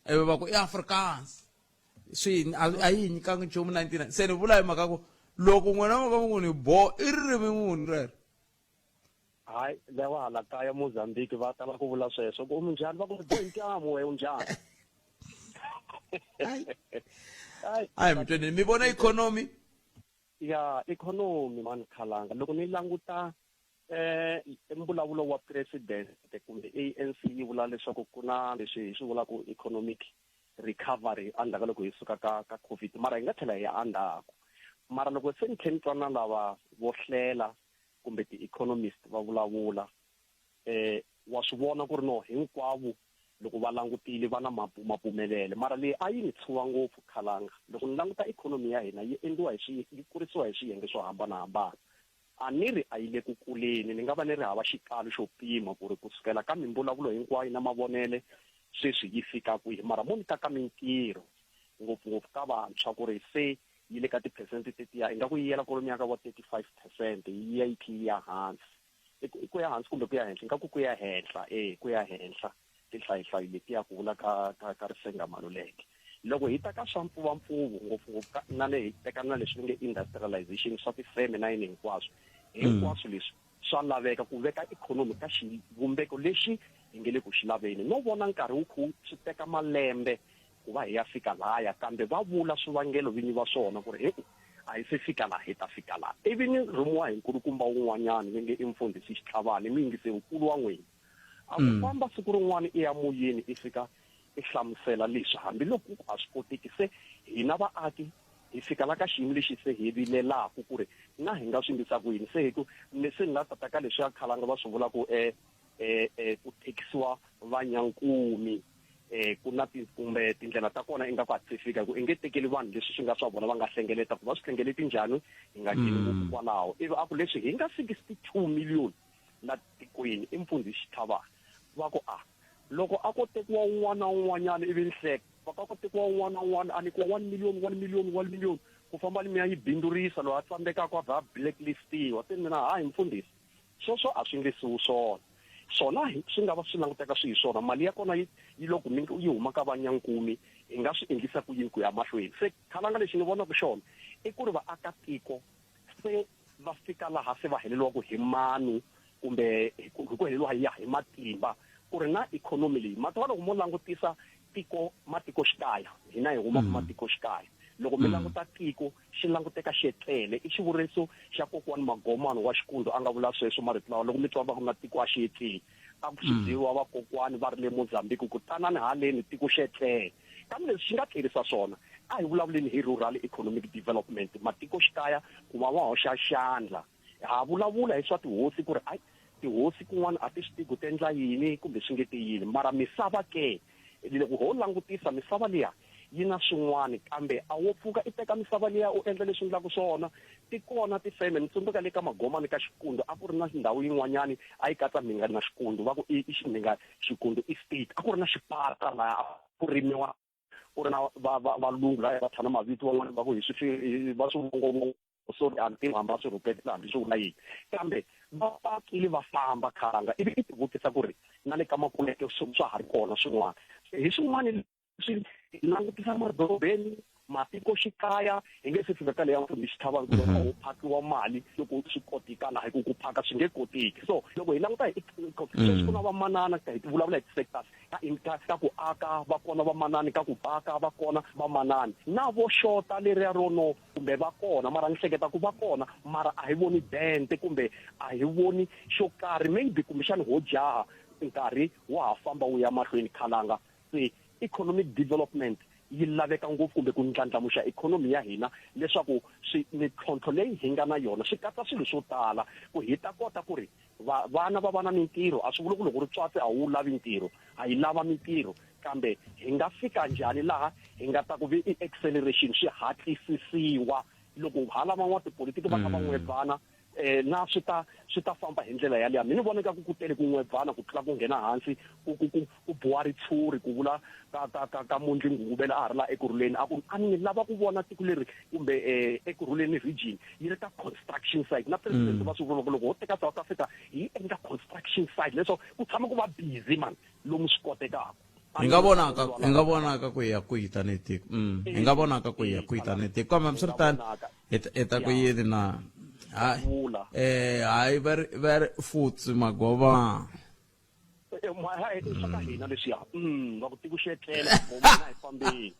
ivi va ku i Afrikaans swi a yi nyikangi nchumu 99 se ni vula hi mhaka ku loko n'wina mi ka mi ku ni bo i ririmi muni rero hayi lawa hala kaya Mozambique va tala ku vula sweswo ku minjhani va ku bo hi ntamu we unjhani A hi mi tweni mi vona ikhonomi. Ya ikhonomi mani khalanga loko ni languta eh mbulavulo wa president kumbe ANC yi vula leswaku ku na leswi hi swi vulaka economic recovery endzhaku ka loko hi suka ka ka COVID mara hi nga tlhela hi ya endzhaku mara loko se ni tlhe ni twa na lava vo hlela kumbe ti-economist va vulavula eh wa swi vona ku ri no hinkwavo loko va langutile va na mapumelele mara leyi a yi ni tshuva ngopfu khalanga loko ni languta ikhonomi ya hina yi endliwa hi swi yi kurisiwa hi swiyenge swo hambanahambana a ni ri a yi le ku kuleni ni nga va ni ri hava xikalo xo pima ku ri ku sukela ka mimbulavulo hinkwayo na mavonele sweswi yi fika kwihi mara mo ni ta ka mintirho ngopfungopfu ka vantshwa ku ri se yi le ka tiphesente tetiya ingaku yi yela kwalomuya ka vo 35 percent yi ya yi kha yi ya hansi i ku ya hansi kumbe ku ya henhla ingaku ku ya henhla e ku ya henhla tinhlayihlayi letiya ku vula ka ka ka Risenga Maluleke loko hi ta ka swa mpfuvampfuvu ngopfungopfu ka na le hi teka na leswi nge industrialization swa tifeme na yini hinkwaswo hinkwaswo leswi swa laveka ku veka ikhonomi ka xivumbeko lexi hi nge le ku xi laveni no vona nkarhi wu khu swi teka malembe ku va hi ya fika laya kambe va vula swivangelo vinyi va swona ku ri heku a hi se fika laha hi ta fika laha ivi ni rhumiwa hi nkulukumba wun'wanyana va nge i mfundhisi Xitlhavani mi yingise nkulu wa n'wina a ku famba siku rin'wana i ya moyeni i fika i hlamusela leswi hambiloko ku a swi koteki se hina vaaki hi fika la ka xiyimo lexi se hi vilelaku ku ri na hi nga swi endlisa ku yini se hi ku ni se ni la tata ka leswi ya khalanga va swi vula ku eh eh eh ku thekisiwa vanyankumi eh ku na ti kumbe tindlela ta kona ingaku a ti se fika ku i nge tekeli vanhu leswi swi nga swa vona va nga hlengeleta ku va swi hlengeleti njhani hi nga ngheni ngopfu kwalaho ivi a ku leswi hi nga 62 million la tikweni i mfundhisi Xitlhavana va ku a loko a ko tekiwa un'wana na un'wanyana ivi ni hleka va ka ko tekiwa un'wana na un'wana a nyikiwa 1 million 1 million 1 million ku famba ni mi ya yi bindzurisa loyi a tsandzekaka a vha a blacklistiwa se mina hayi mfundhisi sweswo a swi nge siwi swona swona swi nga va swi languteka swi hi swona mali ya kona yi yi loko mi yi huma ka vanyankumi hi nga swi endlisa ku yini ku ya mahlweni se khalanga lexi ni vonaka xona i ku ri vaakatiko se va fika laha se va heleriwaka hi manu kumbe hi ku heleriwa ya hi matimba ku ri na ikhonomi leyi mati wa loko mo langutisa tiko matikoxikaya hina hi huma matikoxikaya loko mi languta tiko xi languteka xi etlele i xivuriso xa kokwani Magomani wa Xikundu a nga vula sweswo marito lawa loko mi twa va ku na tiko a xi etleli a ku swi byiwa vakokwani va ri le Mozambique ku tanani haleni tiko xi etlele kambe leswi xi nga tlerisa swona a hi vulavuleni hi rural economic development matikoxikaya ku va va hoxa xandla ha vulavula hi swa tihosi ku ri ayi tihosi kun'wana a ti swi tivi ku ti endla yini kumbe swi nge ti yini mara misava ke loko ho langutisa misava liya yi na swin'wana kambe a wo pfuka i teka misava liya u endla leswi endlaka swona ti kona tifeme ni tsundzuka le ka Magomani ka Xikundu a ku ri na ndhawu yin'wanyani a yi katsa Mhingani na Xikundu va ku i Mhinga Xikundu estate a ku ri na xipata laha a ku rimiwa ku ri na va va valungu laya va tshana mavito van'wana va ku hi swi va swivongovongo sorry a ni tivi hambi va swi rhuketela hambi swi vula yini kambe va pakile va famba khalanga ivi i tivutisa ku ri na le ka makuleke swa ha ri kona swin'wana hi swin'wana leswi hi langutisa madorobeni matikoxikaya hi nge se fika ka leya mfundhisi Xitlhavani ku loko ho phakiwa mali loko swi koteka laha hi ku ku phaka swi nge koteki so loko hi languta hi sweswi ku na vamanana hi vulavula hi ti-sectors ka ka ka ku aka va kona vamanani ka ku baka va kona vamanani na vo xota leriya ro no kumbe va kona mara ni hleketa ku va kona mara a hi voni dente kumbe a hi voni xo karhi maybe kumbexani ho jaha nkarhi wa ha famba wu ya mahlweni khalanga se economic development yi laveka ngopfu kumbe ku ndlandlamuxa ikhonomi ya hina leswaku swi mintlhontlho leyi hi nga na yona swi katsa swilo swo tala ku hi ta kota ku ri va vana va va na mintirho a swi vuli ku loko ri tswatsi a wu lavi ntirho a yi lava mintirho kambe hi nga fika njhani laha hi nga ta ku vi i acceleration swi hatlisisiwa loko hala van'watipolitiki va kha va n'webana eh na swi ta swi ta famba hi ndlela yaliya mina ni vona ingaku ku tele ku n'webana ku tlula ku nghena hansi ku ku ku ku biwa ritshuri ku vula ka ka ka ka Mondli Ngungubela a ha ri la Ekurhuleni a ku a ni lava ku vona tiko leri kumbe eh Ekurhuleni region yi ri ka construction site na president va swi vula ku loko ho teka South Africa hi endla construction site leswaku ku tshama ku va busy man lomu swi kotekaka hi nga vonaka hi nga vonaka ku ya kwihi tanihi tiko hi nga vonaka ku ya kwihi tanihi tiko kambe hambiswiritano hi ta hi ta ku yini na hayi eh hayi va ri va ri futsi magova. I swa ka hina leswiya. Va ku tiko xi etlela, vona hi fambeni.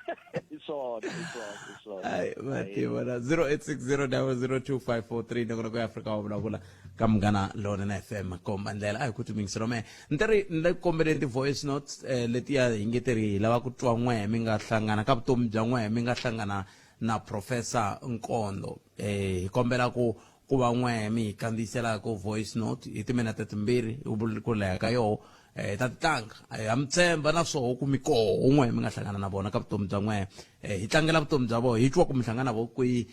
Hi swona, hi swona, hi swona. Ai, va tiva na 0860002543 nongonoko ya Afrika wa vulavula ka Munghana Lonene FM komba ndlela a hi ku timingiselo mehe ni ta ri ni le kombeleni ti-voice notes letiya hi nge ti ri hi lava ku twa n'wehe mi nga hlangana ka vutomi bya n'wehe mi nga hlangana na Professor Nkondo. Hi kombela ku ku va n'wehe mi hi kandziyiselaka voice note hi timinete timbirhi ku leha ka yoho. Hi ta ti tlanga. Ha mi tshemba na swoho ku mi koho n'wehe mi nga hlangana na vona ka vutomi bya n'wehe. Hi tlangela vutomi bya vona, hi twa ku mi hlangana na vona kwihi,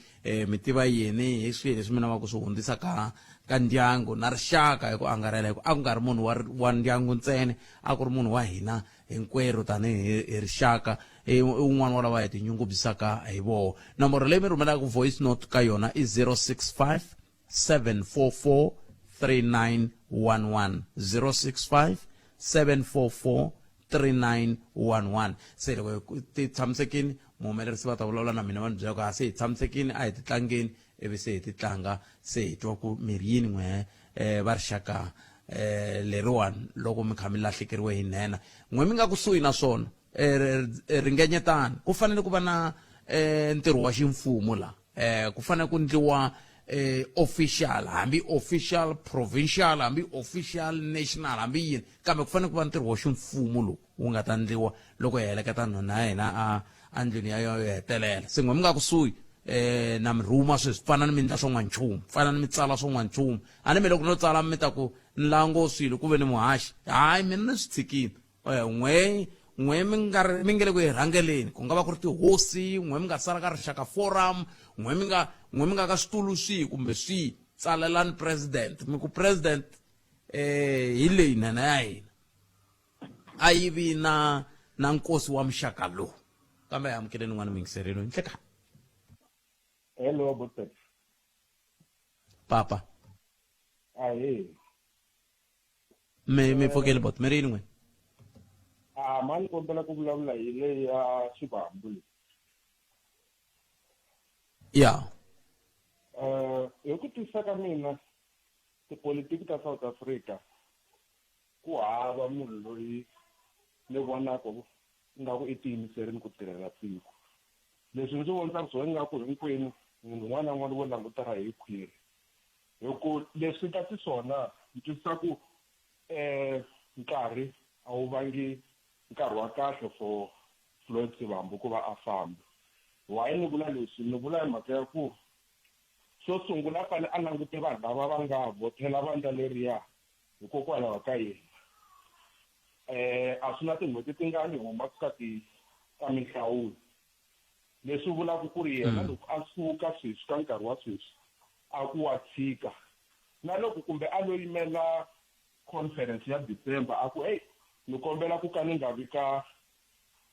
mi tiva yini hi swihi leswi mi lavaka ku swi hundzisa ka ka ndyangu na rixaka hi ku angarhela, hi ku a ku nga ri munhu wa wa ndyangu ntsena, a ku ri munhu wa hina hinkwerhu tanihi hi rixaka. I wun'wana wa lava hi tinyungubyisaka hi voho. Nomboro leyi mi rhumelaka voice note ka yona i 065 744 3911, 065 744 3911. Se loko ti tshamisekini, muhumelerisi va ta vulavula na mina va ni byela ku a se hi tshamisekini, a hi ti tlangeni, ivi se hi ti tlanga, se hi twa ku mi ri yini n'wehe va rixaka leriwani loko mi kha mi lahlekeriwe hi nhenha. N'we mi nga kusuhi na swona, ringenyetani. Ku fanele ku va na ntirho wa ximfumo la, ku fanele ku ndliwa official, hambi official provincial, hambi official national, hambi yini, kambe ku fanele ku va ntirho wa ximfumo lowu wu nga ta ndliwa loko hi heleketa nhwana ya hina a endlwini ya yo hetelela. Se n'we mi nga kusuhi na mi rhuma sweswi, fana ni mi ndla swo n'wanchumu, fana ni mi tsala swo n'wanchumu. A ni mi loko no tsala mi ta ku ni lango swilo ku ve ni muhaxi, hayi mina ni swi tshikile. N'we n'we mi nga ri mi nge le ku hi rhangeleni, ku nga va ku ri tihosi, n'we mi nga sala ka rixaka forum, n'we mi nga n'we mi nga ka switulu swihi kumbe swihi, tsalelani president mi ku president hi leyi nhenha ya hina a yi vi na na nkosi wa muxaka lowu. Kambe hi amukeleni n'wana muyingiserilo nhlekani. Hello, Botset. Papa. Ahee. Mi mi pfukeli bot, mi ri yini n'wina? A ma ni kombela ku vulavula hi leyi ya Xivambu leyi. Ya. Hi ku twisisa ka mina tipolitiki ta South Africa ku hava munhu loyi ni vonaka ingaku i tiyimiserile ku tirhela tiko. Leswi ndzi vonisaka swona ingaku hinkwenu munhu un'wana na un'wana wo langutana hi khwiri. Hi ku leswi nga xiswona ni twisisa ku nkarhi a wu vangi nkarhi wa kahle for Floyd Shivambu ku va a famba. Why ni vula leswi? Ni vula hi mhaka ya ku xo sungula a fanele a langute vanhu lava va nga vhotela vandla leriya hikokwalaho ka yena. A swi na tin'hweti tingani hi humaka ka ti ka minhlawulo. Leswi vulaka ku ri yena loko a suka sweswi ka nkarhi wa sweswi a ku wa tshika, na loko kumbe a lo yimela conference ya December a ku heyi ni kombela ku ka ni nga vi ka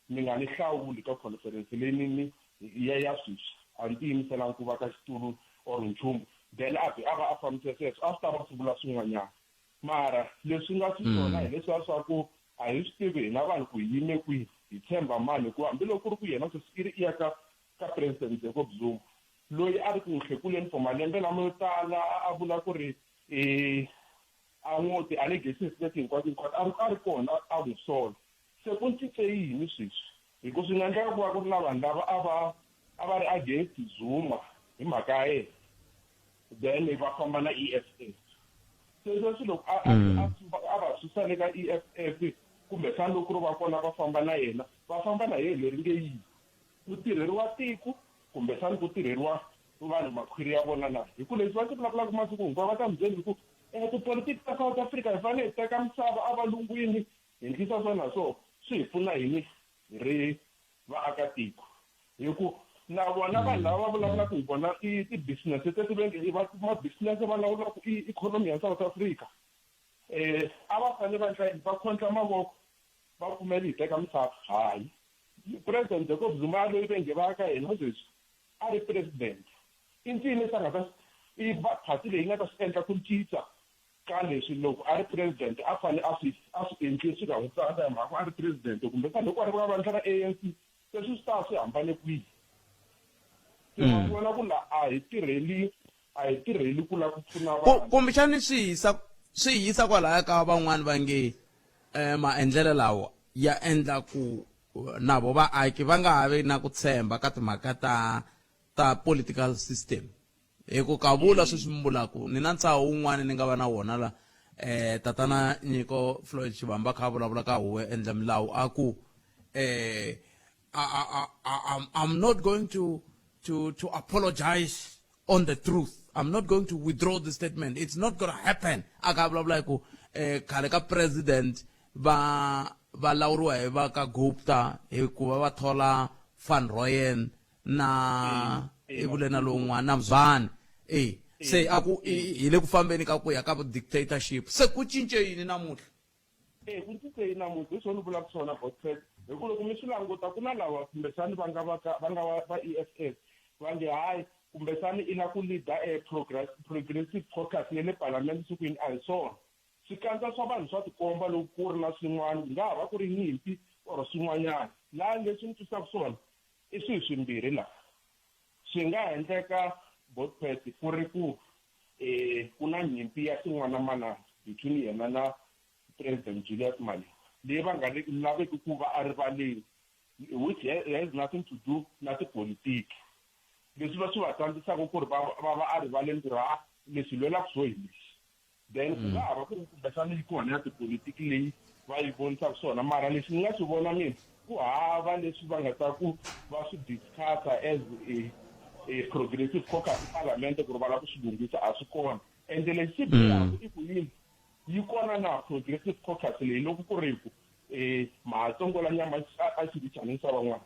mi nga ni hlawuli ka conference leyi ni ni ya ya sweswi, a ni tiyimiselanga ku va ka xitulu or nchumu, then a vhe a va a fambise sweswo a swi ta va swi vula swin'wanyana. Mara leswi nga xiswona hi leswiya swa ku a hi swi tivi hina vanhu ku hi yime kwihi, hi tshemba mani, hikuva hambiloko ku ri ku yena sweswi i ri i ya ka ka President Jacob Zuma loyi a ri ku n'wi hlekuleni for malembe lamo tala a vula ku ri a n'wo ti-allegations leti hinkwato hinkwato a ri a ri kona a n'wi sola. Se ku cince yini sweswi? Hi ku swi nga endleka ku va ku ri na vanhu lava a va a va ri against Zuma hi mhaka ya yena then va famba na EFF. Se sweswi loko a a a va susa le ka EFF kumbexana loko ku ri va kona va famba na yena, va famba na yena leri nge yini? Ku tirheriwa tiko kumbexana ku tirheriwa vanhu makhwiri ya vona na? Hi ku leswi va swi vulavulaka masiku hinkwawo va ta mi byela hi ku tipolotiki ta South Africa hi fanele hi teka misava evalungwini hi endlisa so na so, swi hi pfuna yini hi ri vaakatiko? Hi ku na vona vanhu lava va vulavulaka hi vona i ti-business teti ve nge i va ma-business va lawulaka i ikhonomi ya South Africa a va fanele va endla yini? Va khondla mavoko va pfumela hi teka misava? Hayi. President Jacob Zuma loyi ve nge va ka yena sweswi a ri president i ncini lexi a nga ta i party leyi nga ta swi endla ku cinca ka leswi loko a ri president a fane a swi a swi endli swi nga n'wi tsandza hi mhaka ku a ri president kumbexana loko a ri ka vandla ra ANC se swi ta swi hambane kwihi? Se wa vona ku la a hi tirheli a hi tirheli ku lava ku pfuna vanhu. Kumbexani swi hisa. Swi hi yisa kwalaya ka van'wani va nge um maendlelo lawa ya endla ku na vo vaaki va nga ha vi na ku tshemba ka timhaka ta ta political system. Hi ku ka vula sweswi mi vulaku ni na ntsaho wun'wana ni nga va na wona la eh tatana Nyiko Floyd Shivambu kha vulavula ka huvo endla milawu a ku eh I'm not going to apologize on the truth. I'm not going to withdraw the statement. It's not going to happen. A ka vulavula hi ku eh khale ka president va va lawuriwa hi va ka Gupta hikuva va thola Van Rooyen na i vule na lowun'wana na Mzwane e se a ku hi le ku fambeni ka ku ya ka dictatorship. Se ku cince yini namuntlha? E ku cince yini namuntlha? Hi swona ni vulaka swona, Botfet, hi ku loko mi swi languta ku na lava kumbexani va nga va ka va nga va EFF va nge hayi kumbexani i la ku leader e progress progressive caucus ya le palamende sikwini a hi swona. Swikandza swa vanhu swa tikomba loko ku ri na swin'wana, ku nga ha va ku ri nyimpi or swin'wanyana. Laha leswi ni twisaka swona i swilo swimbirhi laha. Swi nga endleka Botpet ku ri ku ku na nyimpi ya xin'wana-manana between yena na President Julius Malema leyi va nga laveki ku va erivaleni, which has nothing to do na tipolitiki. Leswi va swi va tsandzisaka ku ri va va va erivaleni ku ri ha leswi lwelaka swo hi leswi. Then ku nga ha va ku ri kumbexana yi kona ya tipolitiki leyi va yi vonisaka swona, mara lexi ni nga xi vona mina ku hava leswi va nga ta ku va swi discussa as a, a progressive caucus parliament ku ri va lava ku swi lunghisa, a swi kona. Ende lexi xi bihaka i ku yini yi kona na progressive caucus leyi loko ku ri ku matsongo la nyama a xivichanini xa van'wana.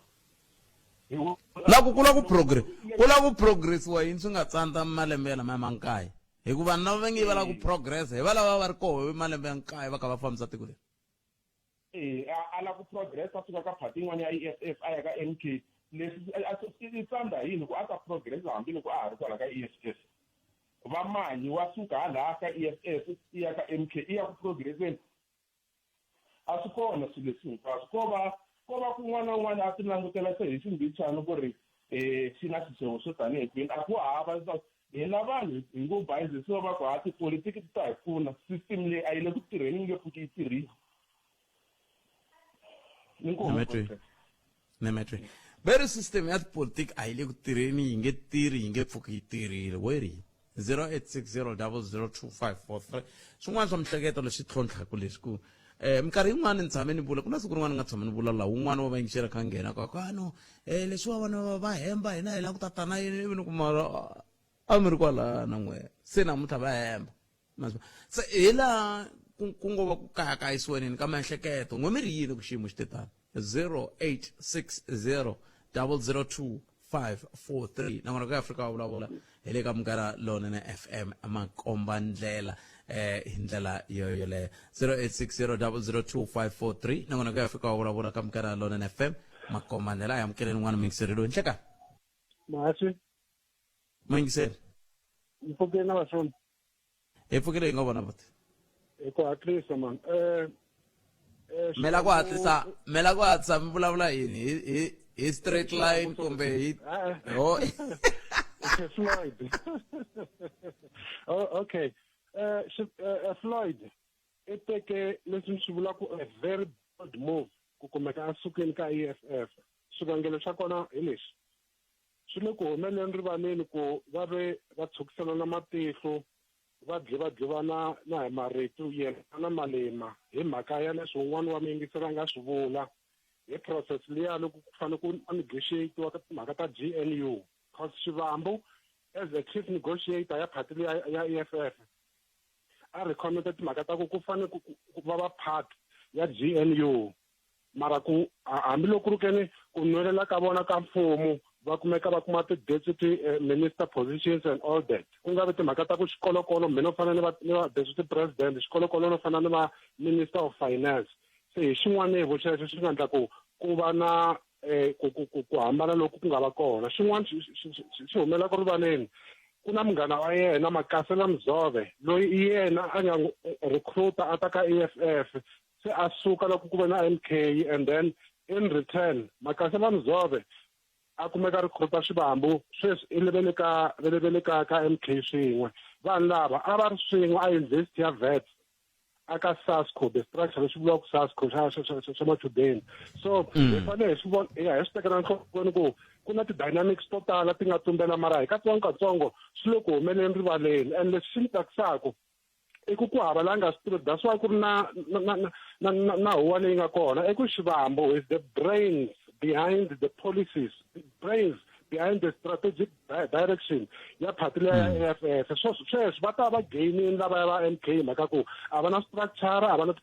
La ku ku la ku progress ku la ku progressiwa yini swi nga tsandza malembe ya lamaya ma nkaye, hikuva vanhu lava va nge va lava ku progress hi va lava va ri koho malembe ya nkaye va kha va fambisa tiko leri. E a la ku progress a suka ka party yin'wana ya EFF a ya ka MK, leswi i tsandza yini ku a ta progress hambiloko a ha ri kwala ka EFF? Va manyi wa suka hala ka EFF i ya ka MK i ya ku progresseni? A swi kona swilo leswi hinkwaswo, ko va kun'wana na un'wana a ti langutela se hi ximbichana ku ri xi na xixevo xo tanihi kwini. A ku hava leswaku hina vanhu hi ngo bayizisiwa va ku ha tipolitiki ti ta hi pfuna, system leyi a yi le ku tirheni, yi nge pfuki yi tirhile. Inkomu. Nemetwe veri system ya tipolitiki a yi le ku tirheni, yi nge tirhi, yi nge pfuki yi tirhile. Weri 0860002543 swin'wana swa mihleketo leswi tlhontlhaka leswi ku minkarhi yin'wana ni tshame ni vula, ku na siku rin'wana ni nga tshama ni vula laha wun'wana wa vayingiseri kha nghena ka ku ano leswiwa vana va hemba hina hi lava ku tatana yini, ivi ni ku mara a mi ri kwalaya na n'we se namuntlha va hemba. Se hi laha ku ngo va ku kayakayisiwenini ka miehleketo n'we mi ri yini ku xiyimo xi te tano? 0860 002 543 nakona ku Afrika wa vulavula hi le ka Munghana Lonene FM makomba ndlela hi ndlela yo yoleyo. 0860002543 nakona ku Afrika wa vulavula ka Munghana Lonene FM makomba ndlela. A hi amukeleni n'wana muyingiseri loyi nhleka. Mhasi. Muyingiseri. Mpfukeni na vasoni. Hi pfukile hi nga vona buti. Hi ku hatlisa man. Mela ku hatlisa, mela ku hatlisa mi vulavula yini? Hi straight line kumbe hi ho Floyd. Oh, okay. Floyd i teke leswi ni swi vulaka a very bold move ku kumeka a sukeni ka EFF. Xivangelo xa kona hi lexi. Swi le ku humeleni rivaleni ku va ve va tshukiselana matihlo, va dlivadlivana na hi marito yena na Malema hi mhaka ya leswi un'wana wa muyingiseri a nga swi vula hi process liya loko ku fanele ku negotiatiwa ka timhaka ta GNU. Cause Shivambu as a chief negotiator ya party liya ya EFF a recommenda timhaka ta ku ku fanele ku va va part ya GNU, mara ku hambiloko ku ri keni ku nwelela ka vona ka mfumo va kumeka va kuma ti-deputy minister positions and all that, ku nga vi timhaka ta ku xikolokolo mina u fana ni va ni va deputy president, xikolokolo no fana ni va minister of finance. Se hi xin'wana hi xexo xi nga endla ku ku va na ku ku ku ku hambana loku ku nga va kona. Xin'wana xi humelaka rivaleni, ku na munghana wa yena Makasela Mzove loyi i yena a nga recruiter a ta ka EFF, se a suka loko ku ve na MK, and then in return Makasela Mzove a kumeka recruiter Shivambu, sweswi i le ka va le ka ka MK swin'we. Vanhu lava a va ri swin'we a university ya Wits. aka SASCO the structure lexi vuriwaka SASCO xa xa xa xa machudeni so hi fanele hi swi vona ya hi swi tekela enhlokweni ku ku na ti-dynamics to tala ti nga tumbela mara hi katsongokatsongo swi le ku humeleni rivaleni and leswi swi ni tsakisaka i ku ku hava la nga swi tivi that's why ku ri na na na na na na huwa leyi nga kona i ku xivambo is the brains behind the policies the brains behind the strategic direction ya party leya ya hmm. AFF so sweswi va ta va gainini lavaya va MK mhaka ku a va na structure a va na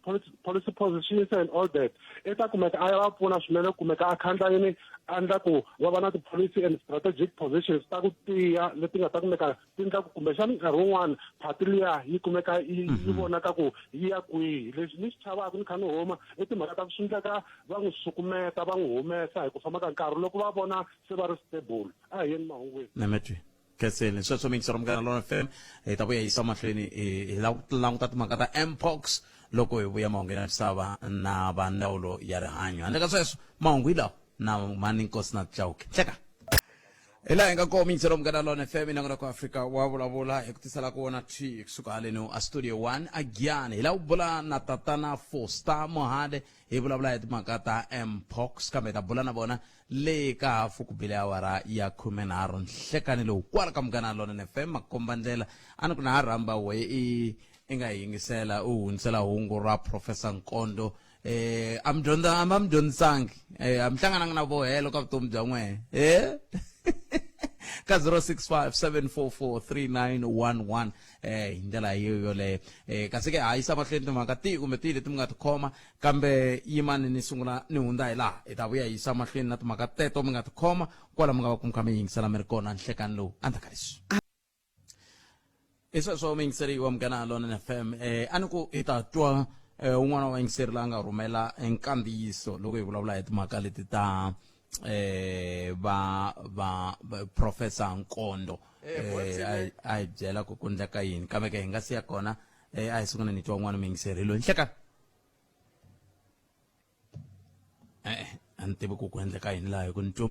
policy positions and all that i ta kumeka a ya va pfuna swinene kumeka a khandla yini a endla ku va va na ti-policy and strategic positions ta ku tiya leti nga ta kumeka ti endla ku kumbexana nkarhi wun'wana phati liya yi kumeka yi mhm. vonaka ku yi ya kwihi leswi ni swi chavaka ni kha ni huma i timhaka ta ku swi endleka va n'wi sukumeta va n'wi humesa hi ku famba ka nkarhi loko va vona se va ri stable a hi yeni mahungwini nametwi khenseni sweswo mixero munghana lona fm hi ta vuya yisa mahlweni hi lava ku languta timhaka ta mpox loko hi vuya mahungu ya misava na va ndzawulo ya rihanyo handle ka sweswo mahungu hi lawa na mhani nkosi na chauke hleka hi laha hi nga kona mixero munghana lona fm inangona ku afrika wa vulavula hi ku tisela ku vona thi kusuka haleni a studio 1 a giyani hi lava ku bula na tatana foster mohade hi vulavula hi timhaka ta mpox kambe hi ta bula na vona le ka hafu ku bile awara ya 13 nhlekani lowu kwala ka munghana lonene fm makomba ndlela a ni ku na ha rhamba we i i nga yingisela u hundzisela hungu ra professor nkondo eh a mi dyondza a mi dyondzisangi eh a mi hlangananga na vo helo ka vutomi bya n'wehe eh ka 0657443911 eh hi ndlela yo yoleyo eh kasi ke ha yisa mahlweni timhaka tihi kumbe tihi leti mi nga tikhoma kambe yimani ni sungula ni hundza hi laha hi ta vuya hi yisa mahlweni na timhaka teto mi nga tikhoma kwala mi nga va ku mi kha mi yingisela mi ri kona nhlekani lowu endzhaku ka leswi i sweswo muyingiseri wa munghana lonene fm eh a ni ku hi ta twa eh, un'wana wa vayingiseri la nga rhumela nkandziyiso loko hi vulavula hi timhaka leti ta eh va va professor Nkondo eh a hi byela ku ku ndleka yini kambe ke hi nga siya kona eh a hi sungule ni twa un'wana muyingiseri loyi nhlekani eh a ni tivi ku ku endleka yini laha hi ku ni twe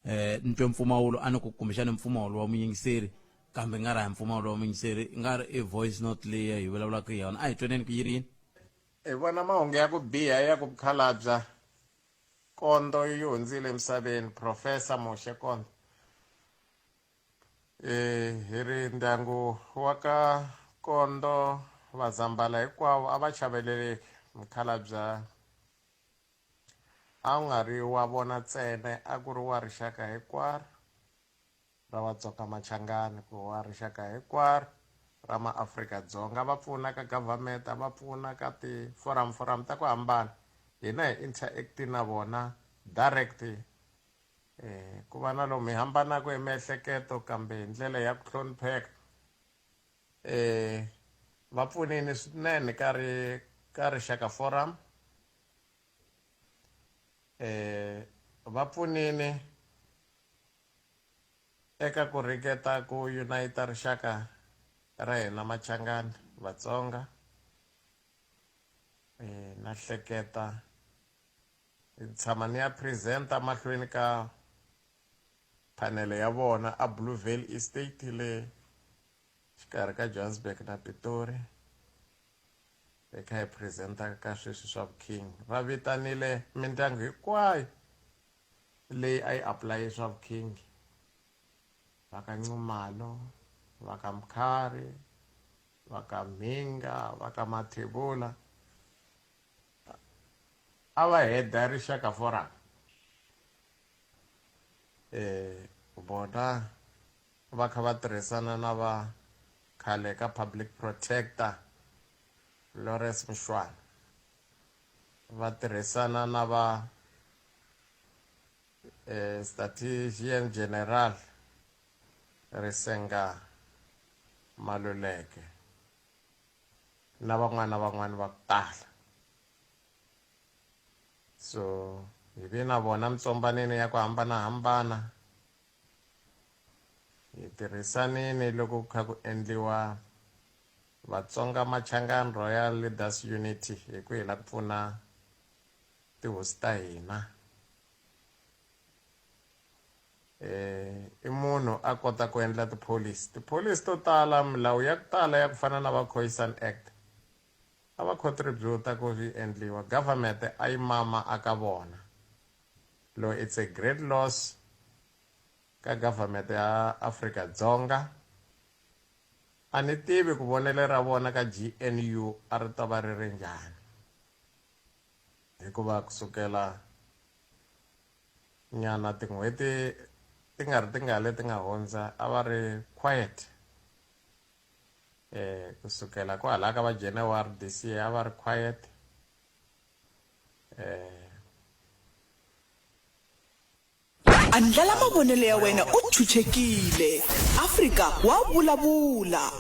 eh ni twe mpfumawulo a ni ku kumbexana mpfumawulo wa muyingiseri kambe nga ri hi mpfumawulo wa muyingiseri nga ri i voice note leyi hi vulavulaka hi yona a hi tweneni ku yi ri yini hi vona mahungu ya ku biha ya ku mukhalabya Kondo yi hundzile emisaveni Professor Moshe Kondo e hi ri ndyangu wa ka Kondo Vazambala hinkwavo a va chaveleleki mukhalabya a wu nga ri wa vona ntsena a ku ri wa rixaka hinkwaro ra Vatsonga Machangani ku wa rixaka hinkwaro ra maAfrika-Dzonga va pfuna ka government va pfuna ka ti-forum forum ta ku hambana hina hi interact na vona direct eh ku va na lomu hi hambanaka hi miehleketo kambe hi ndlela ya ku hlonipheka eh va pfunile swinene ka ri ka rixaka forum eh va pfunile Eka ku ringeta ku yunayita rixaka ra hina Machangani, Vatsonga, na hleketa ni tshama ni ya present-a mahlweni ka phanele ya vona a Blue Vale Estate le xikarhi ka Johannesburg na Pitori hi kha hi present-a ka sweswi swa vuking. Va vitanile mindyangu hinkwayo leyi a yi apulaye swa vuking va ka Nxumalo va ka Mkhari va ka Mhinga va ka Mathebula a va heda rixaka forum eh vona va kha va tirhisana na va khale ka public protector Lawrence Mushwana va tirhisana na va eh, Statistician General Risenga Maluleke na van'wana na van'wana va ku tala so hi vi na vona mitsombanini ya ku hambanahambana hi tirhisanini loko ku kha ku endliwa Vatsonga Machangani Royal Leaders Unity hi ku hi la ku pfuna tihosi ta hina eh i munhu a kota ku endla tipholisi tipholisi to tala milawu ya ku tala ya ku fana na va Khoisan Act A va contribute ku swi endliwa government a yi mama aka vona lo it's a great loss ka government ya Afrika Dzonga a ni tivi ku vonele ra vona ka GNU a ri ta va ri ri njhani hikuva kusukela nyana tin'hweti ti nga ri tingani leti nga hundza a va ri quiet eh kusukela kwalaya ka va January this year a va ri quiet eh Andlala mavonelo ya wena u chuchekile. Afrika wa vulavula.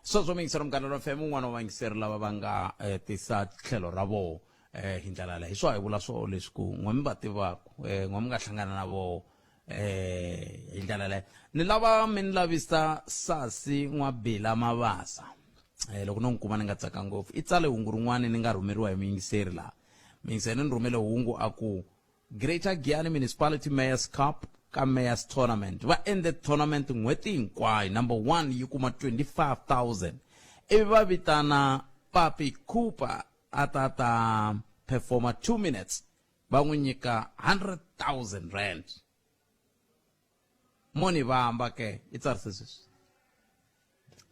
Sweswo muyingiseri Munghana Lwa FM un'wana wa vayingiseri lava va nga eh, tisa tlhelo ra voho eh, hi ndlela leyi hi swa hi vula swoho leswi ku n'we mi va tivaku eh, n'we mi nga hlangana na voho eh hi ndlela leyo ni lava mi ni lavisa sasi n'wabila mavasa eh loko no n'wi kuma ni nga tsaka ngopfu i tsale hungu rin'wana ni nga rhumeriwa hi muyingiseri laha muyingiseri ni rhumele hungu a ku Greater Giyani Municipality Mayor's Cup ka Mayor's Tournament va endle tournament n'hweti hinkwayo number 1 yi kuma 25000 ivi va vitana Papi Cooper a ta ta performa 2 minutes va n'wi nyika 100,000 rand mo ni vamba ke i tsarise sweswi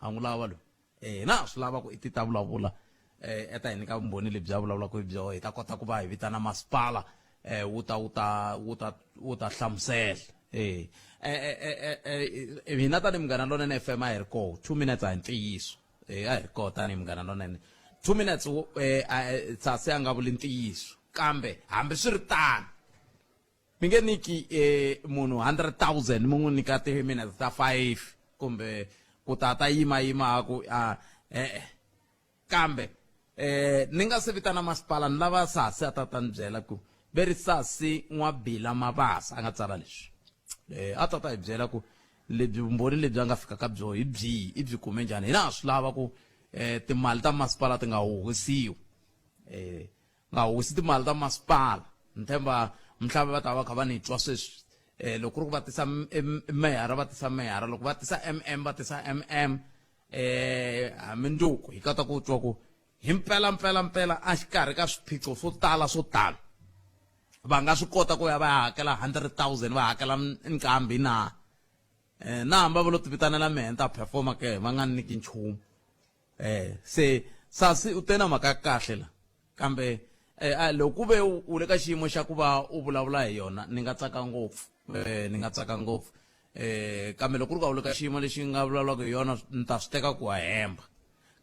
a n'wi lava loyi eh na swi lava ku i ti ta vulavula eh eta hi nyika vumbhoni lebyi a vulavulaka hi byoho hi ta kota ku va hi vitana masipala eh wu ta wu ta wu ta wu ta hlamusela eh eh eh hina tani munghana lonene FM a hi ri koho 2 minutes a hi ntiyiso eh a hi ri koho tani munghana lonene 2 minutes eh sasi a nga vuli ntiyiso kambe hambi swi ri tano mi nge nyiki eh, munhu 100000 mi n'wi nyika ti-minutes ta 5 kumbe ku ta ta yima yima a ku a eh kambe eh ni nga se vitana masipala ni lava sasi a ta ta ni byela ku ve ri sasi n'wabila mavasa a nga tsala leswi eh a ta ta hi byela ku lebyi vumbhoni lebyi a nga fika ka byo hi byihi i byi kume njhani hina ha swi lava ku eh timali ta masipala ti nga huhisiwi eh nga huhisi timali ta masipala ni tshemba mhlava va ta va kha va ni twa sweswi eh loko ku ri ku va tisa meyara va tisa meyara loko va tisa mm va tisa mm eh hamindzuku hi kota ku twa ku hi mpela mpela mpela a xikarhi ka swiphiqo swo tala swo tala va nga swi kota ku ya va ya hakela 100000 va hakela nqambi na eh na hamba va lo ti vitanela mehe ni ta performa ke va nga ni nyiki nchumu eh se sasi u te na mhaka ya kahle la kambe eh, a loko ku ve u le ka xiyimo xa ku va u vulavula hi yona ni nga tsaka ngopfu eh ni nga tsaka ngopfu eh kambe loko ku ri ka u le ka xiyimo lexi nga vulavulaka hi yona ni ta swi teka ku wa hemba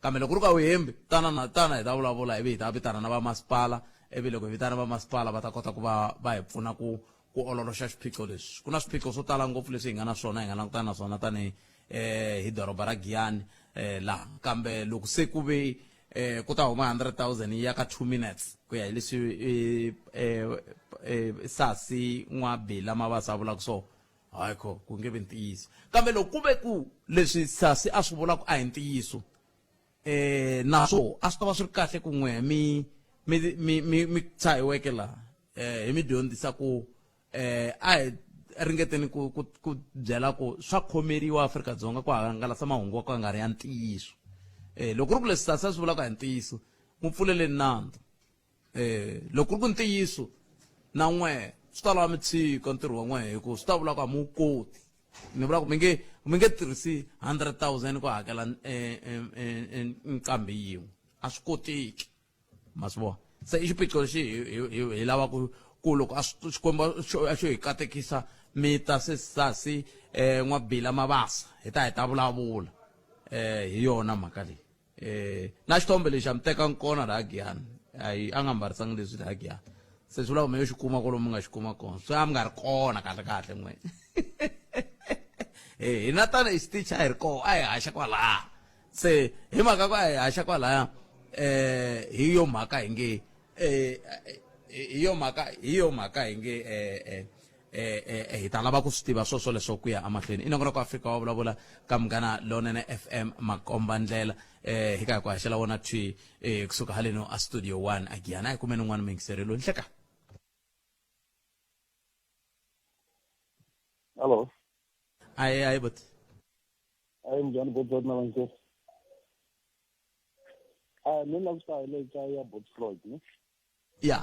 kambe loko ku ri ka u hembi tana na tana hi ta vulavula ivi hi ta vitana na vamasipala ivi loko hi vitana vamasipala va ta kota ku va va hi pfuna ku ku ololoxa xiphiqo leswi ku na swiphiqo swo tala ngopfu leswi hi nga na swona hi nga langutana na swona tanihi eh hi doroba ra Giyani eh laha kambe loko se ku ve eh ku ta huma 100000 yi ya ka 2 minutes ku ya hi leswi eh, eh, eh sasi n'wabila mavasa a vulaka so hayi kho ku nge vi ntiyiso kambe loko ku ve ku leswi sasi a swi vulaka a hi ntiyiso eh naswo a swi ta va swi ri kahle ku n'we mi mi mi mi mi tshahiweke laha eh hi mi dyondzisa ku eh a hi ringeteni ku ku ku byela ku swa khomeriwa Afrika-Dzonga ku hangalasa mahungu wa ku nga ri ya ntiyiso eh loko ku ri ku leswi sasi a swi vulaka hi ntiyiso n'wi pfuleleni nandzu eh loko ku ri ku ntiyiso na n'we swi ta lava mi tshika ntirho wa n'we hi ku swi ta vula ku a mi wu koti ni vula ku mi nge mi nge tirhisi 100000 ku hakela eh, eh, eh, nqambi yin'we a swi koteki ma swi vona se i xiphiqo lexi hi lava ku ku loko a xikwembu a xo hi katekisa mi ta se sasi um n'wabila mavasa hi ta hi ta vulavula um hi yona mhaka leyi eh na xithombe lexi a mi teka kona laha giyani ayi a nga mbarisangi leswi laha giyani se swi vula ku mi yo xi kuma kwalomu mi nga xi kuma kona swi a mi nga ri kona kahle kahle n'we eh hina tani hi xitichi a hi ri kona a hi haxa kwalaya se hi mhaka ku a hi haxa kwalaya eh hi yo mhaka hi nge eh hi yo mhaka hi yo mhaka hi nge eh eh eh, eh, eh, hi ta lava ku swi tiva swo swoleswo ku ya emahlweni i nongonoko afrika wa vulavula ka munghana lonene fm makomba ndlela eh, hi ka hi ku haxela wona thwi eh, kusuka haleno a studio 1 a giyana a hi kumeni un'wana muyingiseri loyi nhleka Hello. aye aye boti Ayi njhani boti na vankulu? A ni la ku ta hi le ka ya Bot Floyd ne? Ya.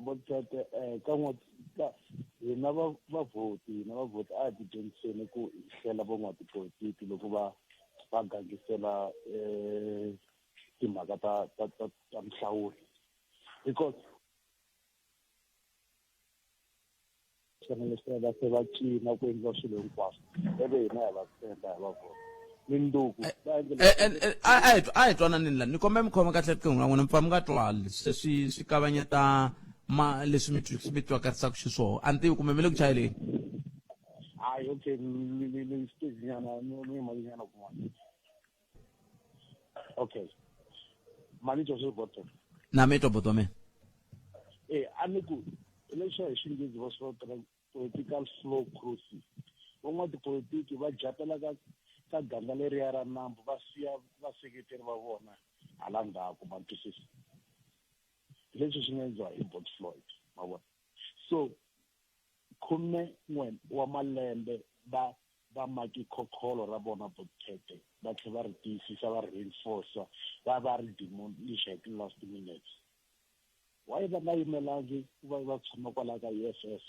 Bot Floyd ka n'wa ka hina va vavhoti hina vavhoti a hi tidyondziseni ku hi hlela van'watipolitiki loko va va gangisela timhaka ta ta ta ta minhlawulo because fanele se va se va cina ku endliwa swilo hinkwaswo ivi hina hi va tshemba hi va vona minduku va endlela A hi twananeni la, ni kombe mi khoma kahle riqingho ra n'wina, mi pfa mi nga twali, se swi swi kavanyeta ma leswi mi twi mi twakarisaka xiswona. A ni tivi kumbe mi le ku chayeleni. Hayi, okay, ni ni ni stage nyana ni ni mali nyana kun'wana. Okay, mani twa swi bottle. Na mi twa, buti wa mina. Eh, a ni ku leswi hi Xinghezi va swi va political slow crossing. Van'watipolitiki va japela ka ganga leriya ra nambu, va siya vaseketeri va vona hala ndzhaku, ma twisisa? Leswi swi nga endliwa hi Bot Floyd, ma vona. So 11 wa malembe va va maki khokholo ra vona Botete, va tlhela va ri tiyisisa, va ri reinforce, va va ri demolish hi ti-last minutes. Why va nga yimelangi ku va va tshama kwalaya ka EFF,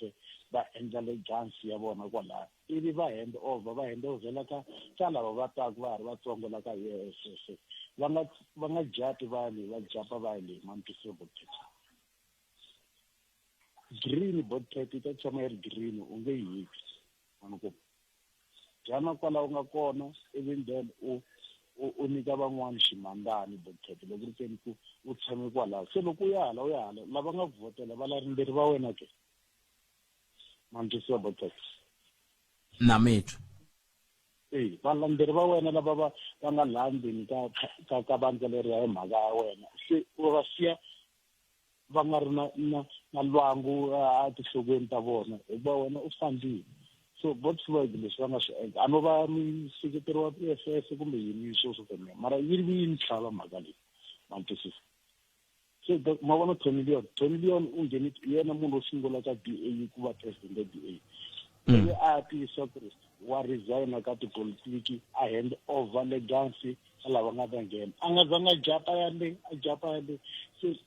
va endla legansi ya vona kwalaya, ivi va hand over, va hand overela ka lava va taku va ha ri vatsongo la ka EFF, va nga japi va ya leyi, va japa va ya leyi, ma ni twisisa, Botete? Green, Botete, yi ta tshama yi ri green, u nge yi hiki mani ku jama kwala u nga kona, even then u nyika van'wani ximandani, Botete, loko ri keni ku u tshame kwalaho. Se loko u ya hala, u ya hala, lava nga ku vhotela va larindzeri va wena ke, ma ni twisisa, Botete? Na mi twa. E valandzeri va wena lava va nga laha ndzeni ka vandla leriya hi mhaka ya wena, se u va siya va nga ri na lwangu a tinhlokweni ta vona hikuva wena u fambile. So Bot Floyd, leswi va nga swi endla, a no va miseketeri wa EFF kumbe yini swo swo taniya, mara yi ri yi ni tlhava mhaka leyi, ma ni twisisa? Se ma vona Tony Leon, Tony Leon u nghene yena munhu wo sungula ka DA ku va president ya DA, ivi a tiyisa ku ri wa resigna ka tipolitiki, a hand over legacy ka lava nga ta nghena, a nga zanga japa ya le, a japa ya le. Se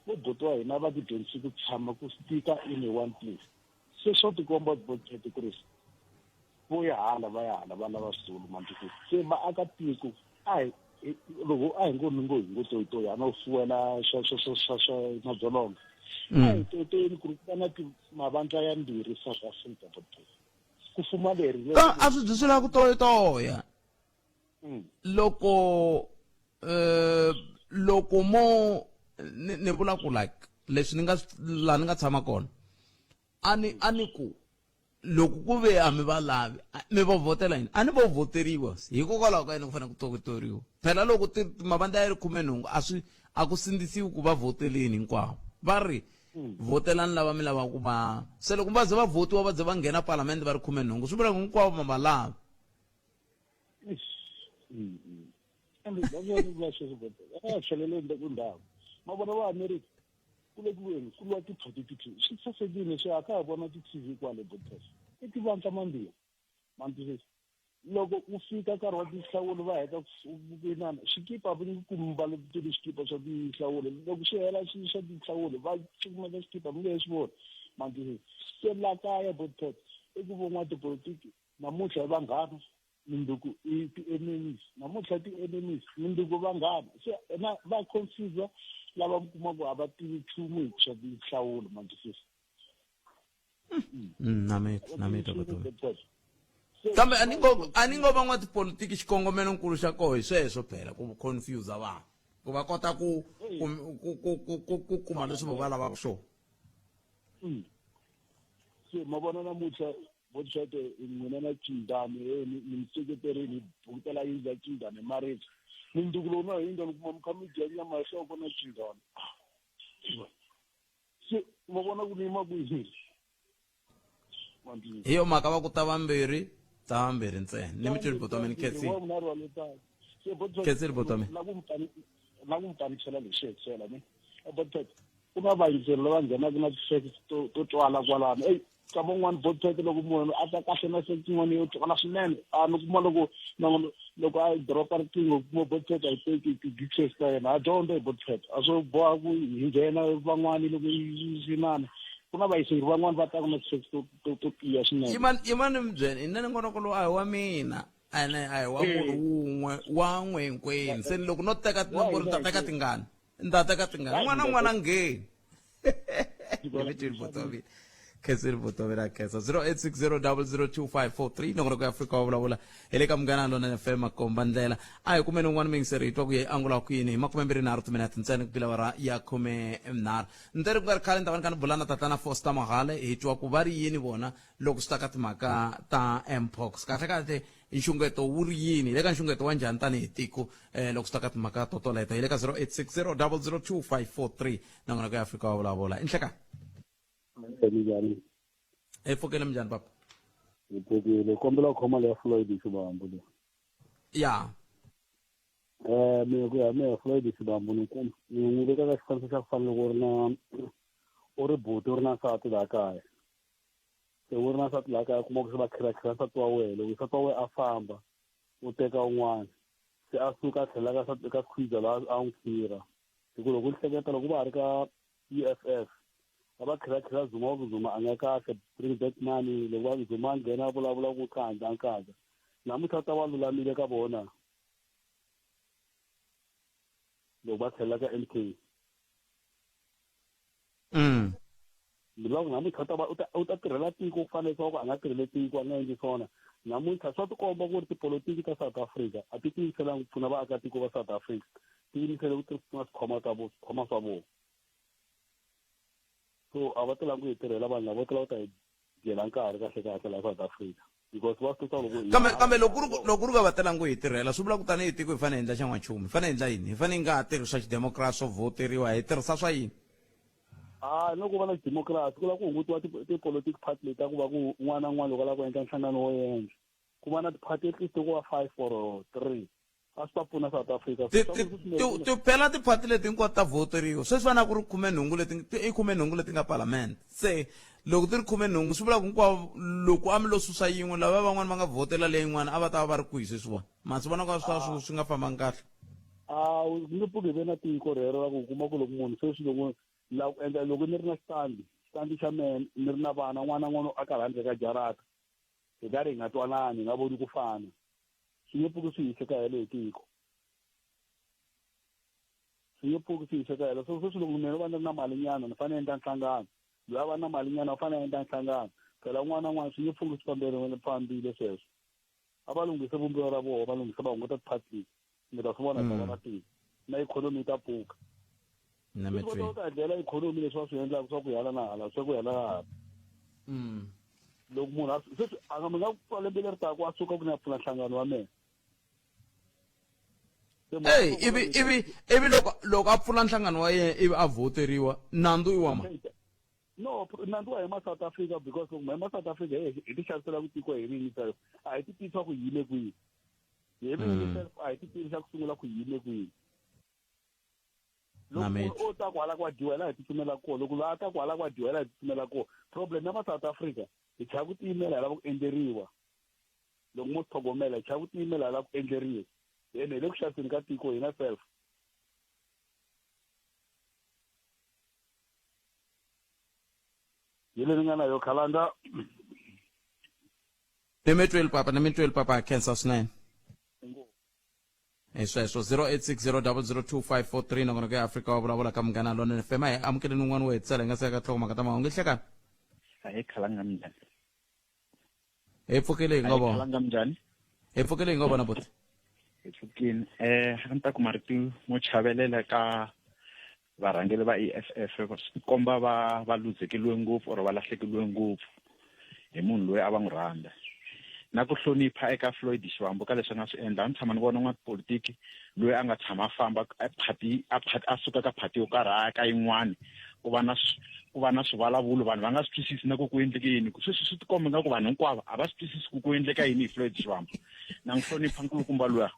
vo buti wa hina va ti dyondzisi ku tshama, ku stika in a one place. Se swo tikomba Botete ku ri vo ya hala, va ya hala, va lava switulu, ma twisisa? Se vaakatiko a hi loko a hi ngo mi ngo hi ngo toyitoyi a no fuwela swa madzolonga, a hi toyitoyini ku ri ku va na mavandla ya mbirhi South Africa, Botete, ku fuma leri. Ka a swi byi swi lava ku toyitoya. Loko mo ni vula ku like leswi ni nga laha ni nga tshama kona, a ni ku loko ku ve a mi va lavi, mi va vhotela yini? A ni vo vhoteriwa, hikokwalaho ka yini ku fanele ku tokotoriwa? Phela loko mavandla ya ri 18, a swi a ku sindzisiwi ku va vhoteleni hinkwavo, va ri vhotelani lava mi lavaka ku va. Se loko va ze va vhotiwa, va ze va nghena palamende va ri 18, swi vula ku hinkwavo ma va lavi. Ende vula sweswo, a tlhelele ndzhaku ndhawu, ma vona va America ku le ku weni ku lwa tipolitiki, swi sasekile, swi a ka ha vona ti-TV kwale, Botes, i tivandla mambirhi, ma ni twisisa? Loko ku fika nkarhi wa tinhlawulo, va heta ku inana xikipa, va nge kumi va tili xikipa swa tinhlawulo. Loko swi hela swa tinhlawulo, va cukumeta xikipa, mi nge he swi voni, ma ni twisisa? Se la kaya, Botes, i ku van'watipolitiki namuntlha i vanghana, minduku i ti-enemies, namuntlha ti-enemies, minduku vanghana. Se na va confuse lava mi kuma ku a va tivi nchumu hi swa tinhlawulo, ma twisisa? Na mi twa kambe a ni ngo van'watipolitiki xikongomelonkulu xa koho hi sweswo phela, ku confuse vanhu ku va kota ku kuma leswi vo va lavaka swona. Se ma vona namuntlha, Botshete, n'wina na Cindani, ni mi seketerini, hi bukutela yindlu ya Cindani hi maribye. Minduku lowu na hindza ni kuma mi kha mi dya nyama ya nhloko na Cindani. Se ma vona ku ni yima kwihi? Hi yo mhaka va ku ta vambirhi, ta vambirhi ntsena. Ni mi tweli, buti wa mina, khetsi. Khensile, buti wa mina. Na ku mi panisela lexi hetisela ni, Botshete, ku na vayingiseri lava nghenaka na ti-facts to twala kwalano, eyi. Ka van'wani Botpet loko munhu a ta kahle na xin'wana yo twala swinene a ni kuma loko loko a dropa riqingho kuma Botpet a yi teki ti-details ta yena a dyondza hi Botpet a swo boha ku hi nghena van'wani loko yi inana ku na vayiseri van'wani va taka na ti to to to tiya swinene. Yimani yimani mi byela inene ngonoko lowu a hi wa mina ene a hi wa munhu wun'we wa n'we hinkwenu se loko no teka tinomboro ni ta teka tingani ni ta teka tingani n'wana n'wana ngheni Dimitri Botovi Khensile Botovi ra khensa 0860002543 nongonoko ya Afrika wa vulavula hi le ka Munghana Lonene FM makomba ndlela a hi kumeni un'wana muyingiseri hi twa ku ye angula ku yini hi 23 timinete ntsena ku bila awara ya 13 ntsena ku nga ri khale ni ta va ni kha ni bula na tatana Foster Mahale hi twa ku va ri yini vona loko swi ta ka timhaka ta mpox kahle kahle nxungeto wu ri yini hi le ka nxungeto wa njhani tanihi tiko eh, loko swi ta ka timhaka to toleto hi le ka 0860002543 nongonoko ya Afrika wa vulavula i nhlekani Minjhani? Hi pfukile minjhani papa? Hi pfukile. Kombela ku khoma leya Floyd Shivambu leyi. Ya. Eh mina ku ya mina Floyd Shivambu ni kuma ni n'wi veka ka xifaniso xa ku fana loko u ri na u ri buti u ri na nsati laha kaya. Se u ri na nsati laha kaya kuma ku se va khirakhira nsati wa wena loko nsati wa wena a famba u teka un'wana se a suka a tlhela ka ka khwiza laha a n'wi khira hi ku loko u hleketa loko va ha ri ka EFF a va khirakhira Zuma va ku Zuma a nga kahle bring back money loko va Zuma a nghena a vulavula ku kandza a kandza namuntlha ta va lulamile ka vona loko va tlhelela ka MK ni vula ku namuntlha u ta va u ta u ta tirhela tiko ku fana leswaku a nga tirhele tiko a nga endli swona namuntlha swa tikomba ku ri tipolotiki ta South Africa a ti tiyimiselanga ku pfuna vaakatiko va South Africa ti yimisele ku pfuna swikhwama ta vo swikhwama swa vona so a va talanga ku hi tirhela vanhu lava vo tala ku ta hi dyela nkarhi kahle kahle laha South Africa because va swi tiva loko kambe kambe loko ri loko ri ka va telanga ku hi tirhela swi vula ku tanihi tiko hi fanele hi endla xan'wanchumu hi fanele hi endla yini hi fanele hi nga ha tirhi swa xidemokirasi swo vhoteriwa hi tirhisa swa yini hayi no ku va na xidemokirasi ku lava ku hungutiwa tipolotiki party leti ta ku va ku un'wana na un'wana loko a lava ku endla nhlangano wo endla ku va na tiphati at least ku va five or three a swi ta pfuna South Africa phela tiphati leti hinkwato ta vhoteriwa sweswi va na ku ri khumenhungu leti i khumenhungu leti nga palamende se loko ti ri khumenhungu swi vula ku hinkwavo loko a mi lo susa yin'we lava van'wana va nga vhotela leyin'wana a va ta va va ri kwihi sweswiwani ma swi vona ka swa swi swi nga fambangi kahle a wu nge pfuki ve na tiko rero ra ku kuma ku loko munhu sweswi loko la ku endla loko ni ri na xitandi xitandi xa mehe ni ri na vana n'wana n'wana a karhi handle ka jarata hi karhi hi nga twanani hi nga voni ku fana swi nge pfuki swi hise ka helo hi tiko swi nge pfuki swi hise ka helo so sweswi loko mina va ni ri na malinyana ni fanele endla nhlangano loyi a va na malinyana u fanele a endla nhlangano phela un'wana na un'wana swi nge pfuki swi fambele fambile sweswo a va lunghise vumbiwa ra vona va lunghise va hunguta ti-party mi ta swi vona ta va na tiko na ikhonomi yi ta pfuka u ta dlela ikhonomi leswi va swi endlaka swa ku hala na hala swa ku hala na hala loko munhu a sweswi a nga mi nga twa lembe leri taka a suka ku ni ya pfula nhlangano wa mina Ey, ivi ivi ivi loko loko a pfula nhlangano wa yena ivi a voteriwa nandzu i wa mani no nandzu wa hema South Africa because loko hema South Africa hi ti xavisela ku tiko hi rini self a hi ti tivi swa ku yime kwihi hi rini self a hi ti tivi xa ku sungula ku yime kwihi loko munhu o ta kwala kwa dyiwa laha hi titsumelaka kona loko loyi a ta kwala kwa dyiwa laha hi titsumelaka kona problem ya ma South Africa hi chava ku tiyimela hi lava ku endleriwa loko mo tlhogomela hi chava ku tiyimela hi lava ku endleriwa ene hi le ku xaviseni ka tiko hina self hi leyi nga na yo khalanga ni mi tweli papa ni mi tweli papa khensa swinene hi sweswo 0860002543 nongonoko ya afrika wa vulavula ka munghana lonene fm a hi amukeleni un'wana wo hetisela hi nga se ya ka nhlokomhaka ta mahungu hlekani ahee khalanga minjhani hi pfukile hi nga vona khalanga minjhani hi pfukile hi nga vona buti hi pfukile eh a ni ta ku marito mo chavelela ka varhangeri va EFF swi komba va va luzekeliwe ngopfu or va lahlekeliwe ngopfu hi munhu loyi a va n'wi rhandza na ku hlonipha eka Floyd Shivambu ka leswi a nga swi endla a ni tshama ni vona n'watipolitiki loyi a nga tshama a famba a phati a phati a suka ka phati yo karhi a ya ka yin'wani ku va na ku va na swivulavulo vanhu va nga swi twisisi na ku ku endleke yini ku sweswi swi tikomba nga ku vanhu hinkwavo a va swi twisisi ku ku endleka yini hi Floyd Shivambu na n'wi hlonipha nkulukumba luya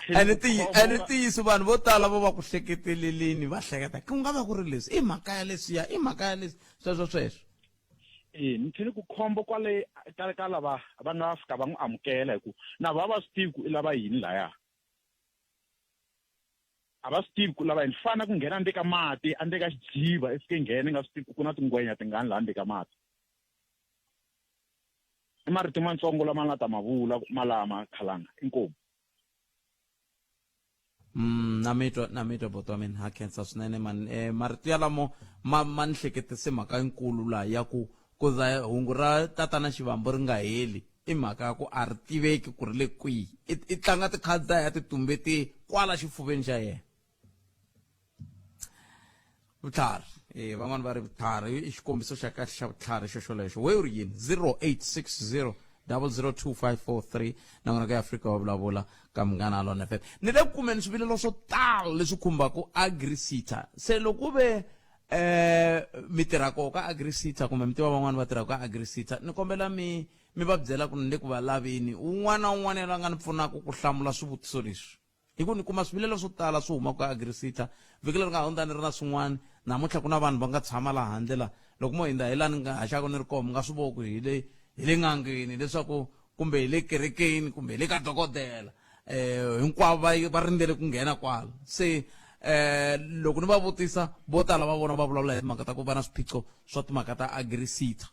ene ntiyiso vanhu vo tala va va ku hleketeleleni va hleketa ku nga va ku ri leswi i mhaka ya leswiya i mhaka ya leswi sweswo sweswo. E ni tlhele ku khombo kwale ka ka lava va nga fika va n'wi amukela hi ku na va va swi tivi ku i lava yini laya a va swi tivi ku lava yini fana ku nghena ndzeni ka mati endzeni ka xidziva i fike nghena i nga swi tivi ku ku na tingwenya tingani laha ndzeni ka mati i marito matsongo lama nga ta ma vula malama khalanga inkomu Na mi twa na mi twa buti wa mina ha khensa swinene mani eh, marito yalamo ma ma ni hleketise mhaka yinkulu laha ya ku ku za hungu ra tatana xivambu ri nga heli i mhaka ya ku a ri tiveki ku ri le kwihi i i tlanga tikhadi ta ya ti tumbete kwala xifuveni xa yena vutlhari e van'wani va ri vutlhari i xikombiso xa kahle xa vutlhari xo xolexo we u ri yini 0860 002543 nakona ka Afrika wa vulavula ka Munghana Lona FM ni le ku kumeni swivilelo swo tala leswi khumbaka agrisita se loko ku ve eh mi tirha koho ka agrisita kumbe mi tiva van'wani va tirhaka ka agrisita ni kombela mi mi va byela ku ni le ku va laveni un'wana na un'wana la nga ni pfunaka ku hlamula swivutiso leswi hi ku ni kuma swivilelo swo tala swi humaka ka agrisita vhiki leri nga hundza ni ri na swin'wana namuntlha ku na vanhu va nga tshama laha handle la loko mo hindza hi laha ni nga haxaka ni ri kona mi nga swi voni ku hi le hi le n'angeni leswaku kumbe hi le kerekeni kumbe hi le ka dokodela eh hinkwavo va va rindzele ku nghena kwala se eh loko ni va vutisa vo tala va vona va vulavula hi timhaka ta ku va na swiphiqo swa timhaka ta agrisita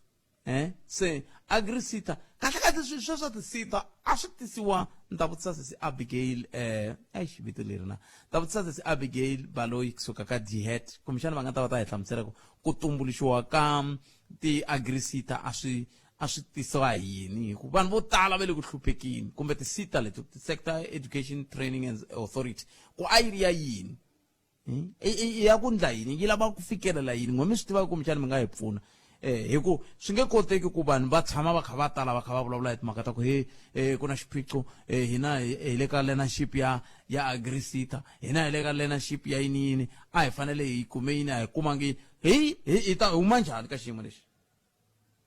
eh se agrisita kahle kahle swilo swa swa tisita a swi tisiwa ni ta vutisa sesi abigail eh eish vito leri na ta vutisa sesi abigail baloyi kusuka ka dhet kumbexana va nga ta va ta hi hlamusela ku ku tumbuluxiwa ka ti-agrisita a swi a swi tisiwa hi yini hi ku vanhu vo tala va le ku hluphekini kumbe tisita leti ti-sector education training and authority ku a yi ri ya yini Hmm? I ya ku ndla yini yi lava ku fikelela yini n'we mi swi tivaka kumbexana mi nga hi pfuna eh hi ku swi nge koteki ku vanhu va tshama va kha va tala va kha va vulavula hi timhaka ta ku he eh ku na xiphiqo eh hina hi le ka learnership ya ya agrisita hina hi le ka learnership ya yini yini a hi fanele hi kume yini a hi kumangi hi hi ta huma njhani ka xiyimo lexi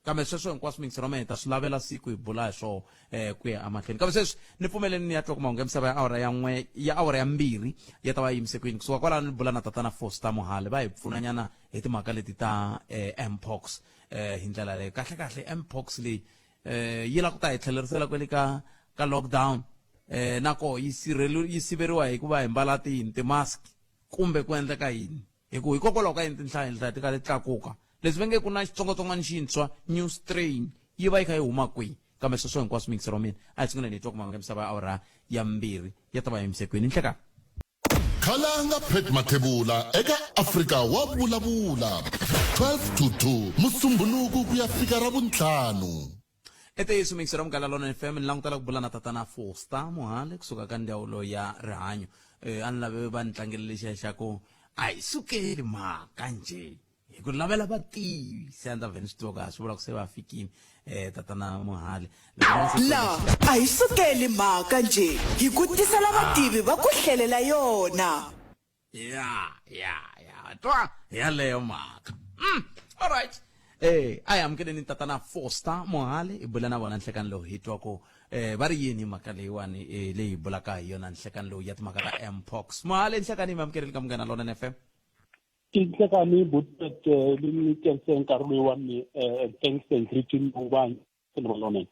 Kambe sweswo hinkwaswo miyingiselo wa mina hi ta swi lavela siku hi bula hi swoho um ku ya emahlweni. Kambe sweswi ni pfumeleni ni ya twa ku mahungu ya misava ya awara ya n'we ya awara ya mbirhi ya ta va yimise kwini. Kusuka kwalano ni bula na tatana Foster Mohale va hi pfunanyana hi timhaka leti ta um mpox um hi ndlela leyo. Kahle kahle mpox leyi um yi lava ku ta hi tlhelerisela kwale ka ka lockdown um na koho yi sirheli yi siveriwa hi ku va hi mbala tiyini ti-mask kumbe ku endleka yini. Hi ku hikokwalaho ka yini tinhlayo letiya ti kale tlakuka? Leswi va nge ku na xitsongwatsongwana xintshwa, new strain, yi va yi kha yi huma kwihi? Kambe sweswo hinkwaswo muyingiseri wa mina, a hi sunguleni hi twa ku mahungu ya misava ya awara ya mbirhi ya ta va yimise kwini. Nhlekani. Khalanga Pat Mathebula eka Afrika wa Vulavula, 12 to 2 Musumbhunuku ku ya fika Ravuntlhanu. I ntiyiso muyingiseri wa Munghana Lonene FM ni langutela ku bula na tatana Foster Mohale kusuka ka ndzawulo ya rihanyo. Eh, a ni lave va ni tlangele lexiya xa ku a hi sukeli mhaka njhe hi ku lavela vativi se a ni ta vhe ni swi tiva ku a swi vula ku se va fikini eh tatana Mohale. La a hi sukeli mhaka njhe hi ku tisela vativi va ku hlelela yona. Ya ya ya twa yaleyo mhaka. All right. Eh a hi amukeleni tatana Foster Mohale hi bula na vona nhlekani lowu hi twa ku eh va ri yini mhaka leyiwani eh, leyi hi bulaka hi yona nhlekani lowu ya timhaka ta mpox. Mohale nhlekani mi amukeleni ka Munghana Lonene FM. I nhlekani butet ni khense nkarhi loyiwani eh thanks and greeting vanhu Lonene.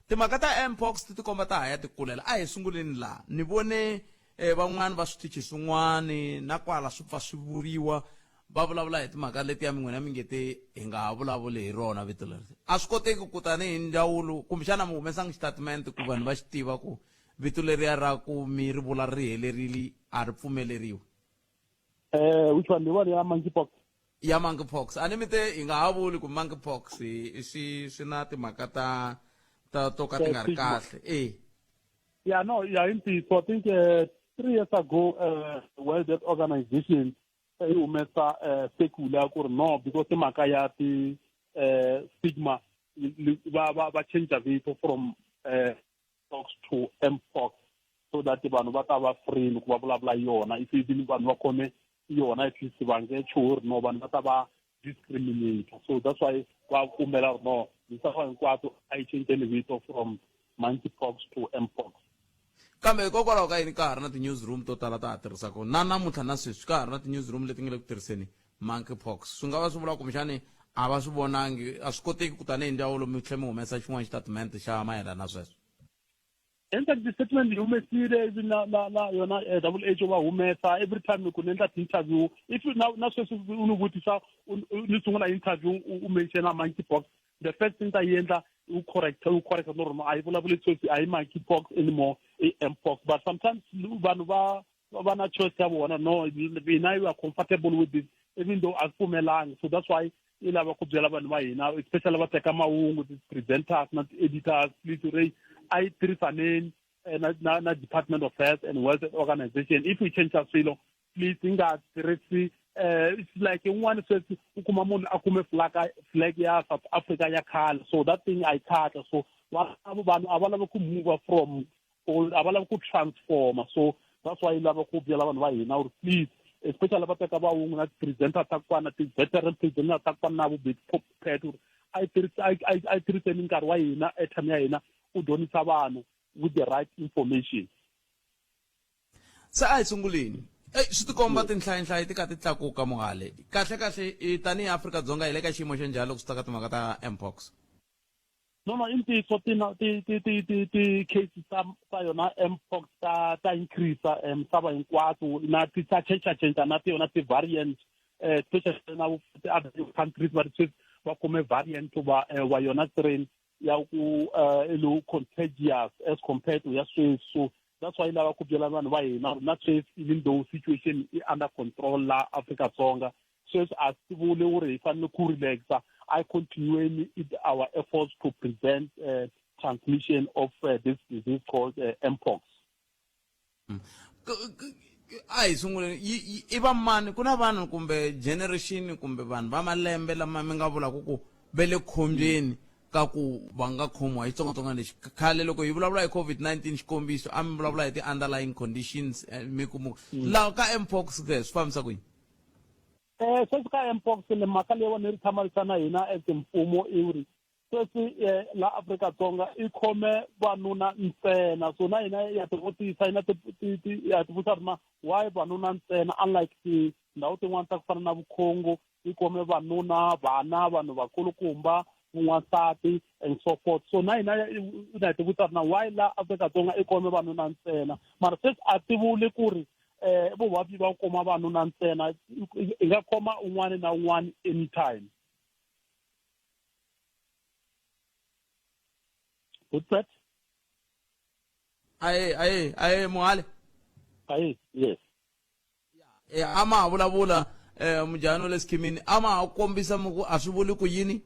Timhaka ta mpox ti tikomba ta ha ya ti kulela. A hi sunguleni laha. Ni vone eh, van'wana va switichi swin'wana na kwala swi pfa swi vuriwa va vulavula hi timhaka letiya min'wina mi nge te hi nga ha vulavuli hi rona vito leri. A swi koteki ku tanihi ndzawulo kumbexana mi humesangi xitatimende ku vanhu va xi tiva ku vito leriya ra ku mi ri vula ri helerile a ri pfumeleriwi. Eh, which one? The one ya monkeypox? Ya monkeypox. A ni mi te hi nga ha vuli ku monkeypox hi swi swi na timhaka ta ta to ka ti nga ri kahle. Eh. Yeah, no, yeah, i ntiyiso. I think 3 years ago World Health Organization yi humesa circular ku ri no because i mhaka ya ti stigma va va va change vito from pox to mpox so that vanhu va ta va free loko va vulavula yona if even vanhu va khome yona at least va nge chuhi ri no vanhu va ta va discriminate so that's why va kumela ri no misava hinkwato a yi cinceni vito from monkeypox to mpox. Kambe hikokwalaho ka yini ka ha ri na ti-newsroom to tala ta ha tirhisaka na namuntlha na sweswi ka ha ri na ti-newsroom leti nga le ku tirhiseni monkeypox swi nga va swi vula kumbexani a va swi vonangi a swi koteki ku tanihi ndzawulo mi tlhe mi humesa xin'wana xitatimende xa mayelana na sweswo in fact the statement yi humesile ivi na na na yona eh, double h va humesa every time loko ni endla ti-interview if na na sweswi u ni vutisa ni sungula interview u mentiona monkey pox the first thing ta yi endla u correct u correct no ri a yi vulavuli sweswi a yi monkey pox anymore i mpox but sometimes vanhu va va na choice ya vona no hina you are comfortable with this even though a pfumelangi so that's why i lava ku byela vanhu va hina especially va teka mahungu ti-presenters na ti-editors please ri a yi tirhisaneni eh, na, na, na department of health and wealth organization if we change swilo please yi nga tirhisi eh it's like un'wana sweswi u kuma munhu a kume flag flag ya South Africa ya khale so that thing a yi kahle so vanhu a va lavi ku move from or a va lavi ku transforma so that's why yi lava ku byela vanhu va hina uri please especially va teka vahungu na ti-presenter ta ku fana ti-veteran presenter ta ku fana na vo Pet uri a yi a yi tirhiseni nkarhi wa hina airtime ya hina ku dyondzisa vanhu with the right information se a hi sunguleni Ey swi tikomba tinhlayinhlayi ti ka ti tlakuka muhale kahle kahle tanihi Afrika-Dzonga hi le ka xiyimo xa njhani loko swi ta ka timhaka ta mpox no no i ntiyiso ti na ti ti ti ti ti cases ta ta yona mpox ta ta increase eh, misava hinkwato na ti ta cinca cinca na ti yona ti variant eh, especially na ti other countries va ri va kume variant wa eh, wa yona strain ya ku eh, lowu contagious as compared to ya sweswi so that's why lava ku byela vanhu va hina na sweswi even though situation i under control la Afrika-Dzonga sweswi a swi vuli uri hi fanele ku relaxa i continuing our efforts to prevent uh, transmission of uh, this disease called uh, mpox mm. a hi sunguleni i va mani ku na vanhu kumbe generation kumbe vanhu va malembe lama mi nga vulaka ku ve le khombyeni ka ku va nga khomiwa hi xitsongwatsongwana lexi khale loko hi vulavula hi COVID-19 xikombiso a mi vulavula hi ti-underlying conditions eh, mi kumu mm. laha ka mpox ke swi fambisa ku yini um sweswi ka mpox le mhaka leyiwani yi ri tshamarisa na hina as mfumo i ri sweswi eh, la Afrika-Dzonga i khome vanuna ntsena so na hina ya tivutisa hina ya tivutisa ri na why vanuna ntsena unlike tindhawu tin'wana ta ku fana na vukhongo yi khome vanuna vana vanhu vakulukumba n'wansati and so forth so na hina na hi tivutisa ri na why la Afrika-Dzonga i khome vanuna ntsena mara sweswi a ti vuli ku ri eh vuvabyi va kuma vanuna ntsena i nga khoma un'wana na un'wana anytime What's that? Aye, aye, aye, Mohale. Aye, yes. Eh, a ma ha vulavula eh mujano le sikhimini a ma ha kombisa mi ku a swi vuli ku yini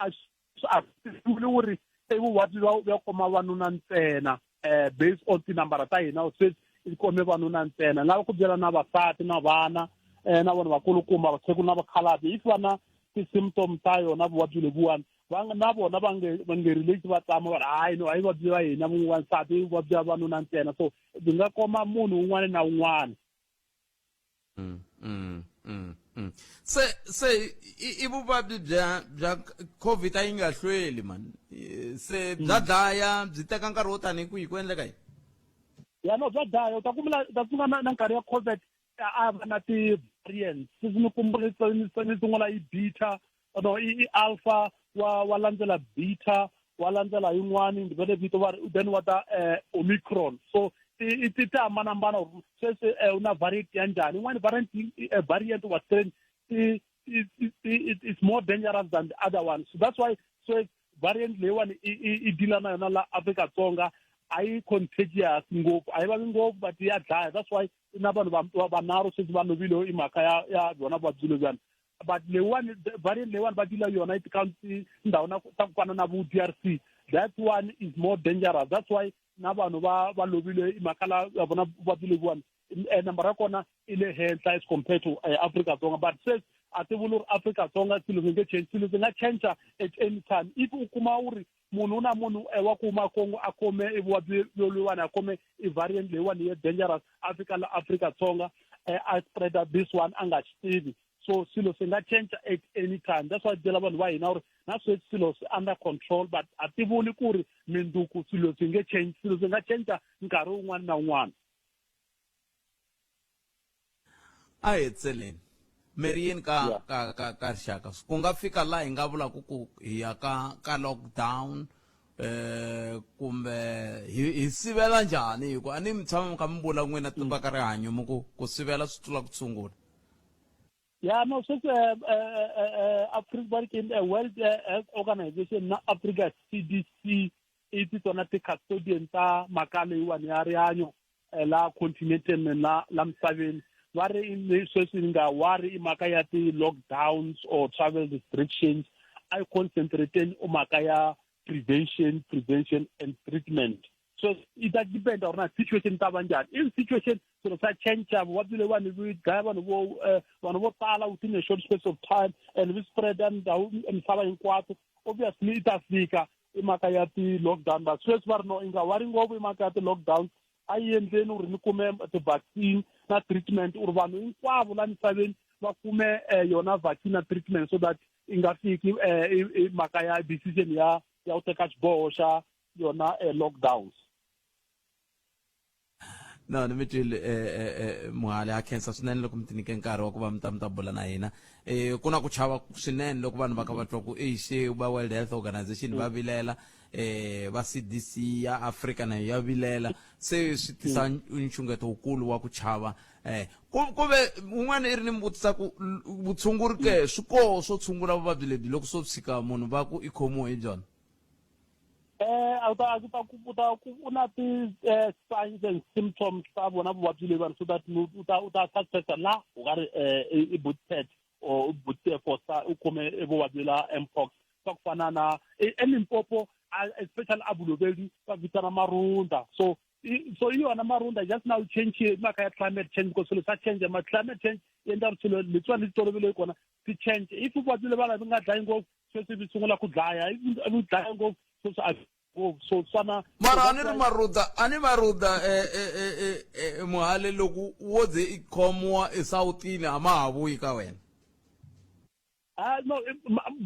a swi vuli ku ri i vuvabyi bya bya khoma vanuna ntsena eh based on tinambara ta hina sweswi i khome vanuna ntsena lava ku byela na vasati na vana eh na vona vakulukumba vakhegula na vakhalabye if va na ti-symptom ta yona vuvabyi lebyiwani va na vona va nge va nge relate va tama va ri hayi no a yi vabyi va hina wansati i vuvabyi bya vanuna ntsena so byi nga koma munhu un'wana na un'wana mm, mm, mm, mm. se se i vuvabyi bya bya covid a yi nga hlweli man se bya mm. dlaya byi teka nkarhi wo tanihi kwihi ku endleka yini ya no bya dlaya u ta kumela u ta tsunga na, na nkarhi ya covid a va na ti-variants sweswi ni kumbule ni sungula yi beta no i, i alpha wa wa landzela beta wa landzela yin'wani ndi vele vito va then wa ta eh, omicron so ti ti ti hambanahambana sweswi eh, u na variant ya njhani yin'wani variant eh, variant wa strain ti it's more dangerous than the other one so that's why so variant leyiwani i deala na yona la Afrika-Dzonga a yi contagious ngopfu a yi vavi ngopfu but ya dlaya that's why na vanhu vanharhu sweswi va lovile i mhaka ya ya byona vuvabyi lebyiwani but leyiwani variant leyiwani va deala yona i tindhawu na ta ku fana na vo D_R_C that one is more dangerous that's why na vanhu va va lovile i mhaka la ya vona vuvabyi lebyiwani eh, nambara ya kona i le henhla as compared to eh, Afrika-Dzonga but sweswi a ti vuli uri Afrika-Dzonga swilo swi nge change swilo swi nga change at any time if u kuma u ri munhu na munhu eh, wa ku huma Congo a khome i vuvabyi loluwani a khome i variant leyiwani ya dangerous a fika la Afrika-Dzonga eh, a spreada this one a nga xi tivi so swilo swi nga cinca at any time that's why byela vanhu va hina uri na sweswi swilo swi under control but a ti vuli ku ri minduku swilo swi nge change swilo swi nga cinca nkarhi wun'wana na wun'wana a hi tseleni Mi ri yini ka ka ka ka rixaka? Ku nga fika laha hi nga vulaka ku hi ya ka ka lockdown eh kumbe hi hi sivela njhani hi ku a ni mi tshama mi kha mi vula n'wina va ka rihanyo mi ku ku sivela swi tlula ku tshungula. Ya no sweswi eh, eh, eh, eh, Africa va ri ke eh, World eh, Health Organization na Africa CDC i ti tona ti-custodian ta mhaka leyiwani ya rihanyo eh, la continenteni la la misaveni va ri sweswi ni nga wari i mhaka ya ti-lockdowns or travel restrictions a yi concentrateni u mhaka ya prevention prevention and treatment so i ta dependa uri na situation ta va njhani if situation swilo swa change vuvabyi leyiwani vi dlaya vanhu vo eh, vanhu vo tala within a short space of time and vi spread ndhawu misava hinkwato obviously i ta fika i mhaka ya ti-lockdown but sweswi va ri no i nga wari ngopfu i mhaka ya ti-lockdown a yi endleni uri ni kume ti-vaccine na treatment uri vanhu hinkwavo la misaveni va kume eh, yona vaccine na treatment so that i nga fiki eh, mhaka ya decision ya ya ku teka xiboho xa yona eh, lockdowns No, ni mi twile eh, eh, eh, Muhali ha khensa swinene loko mi tinike nkarhi wa ku va mi ta mi ta bula na hina. Eh, ku na ku chava swinene loko vanhu va kha va twa ku ei se va World Health Organization va vilela eh va CDC ya Africa na yo ya vilela se swi tisa nxungeto wukulu wa ku chava eh ku ku ve un'wana i ri ni mi vutisa ku vutshunguri ke swi koho swo tshungula vuvabyi lebyi loko swo tshika munhu va ku i khomiwe hi byona Eh, a ta ta ku ta ku u na ti eh, signs and symptoms ta vona vuvabyi leyi vanhu so that u ta u ta suspecta la u nga ri eh, i booted or u booted for sa u khome vuvabyi la mpox swa ku fana na eLimpopo especially a Bolobedu va vitana marunda so so i yona marunda just now change mhaka ya climate change because swilo swa change ma climate change yi endla swilo leswiwani leswi toloveleke kona ti change if vuvabyi leyi va nga dlayi ngopfu sweswi vi sungula ku dlaya vi dlaya ngopfu sweswi a ngopfu so swana mara a ni ri maruda a ni maruda eh, eh, eh, muhale loko wo ze i khomiwa esawutini a ma ha vuyi ka wena Ah, no,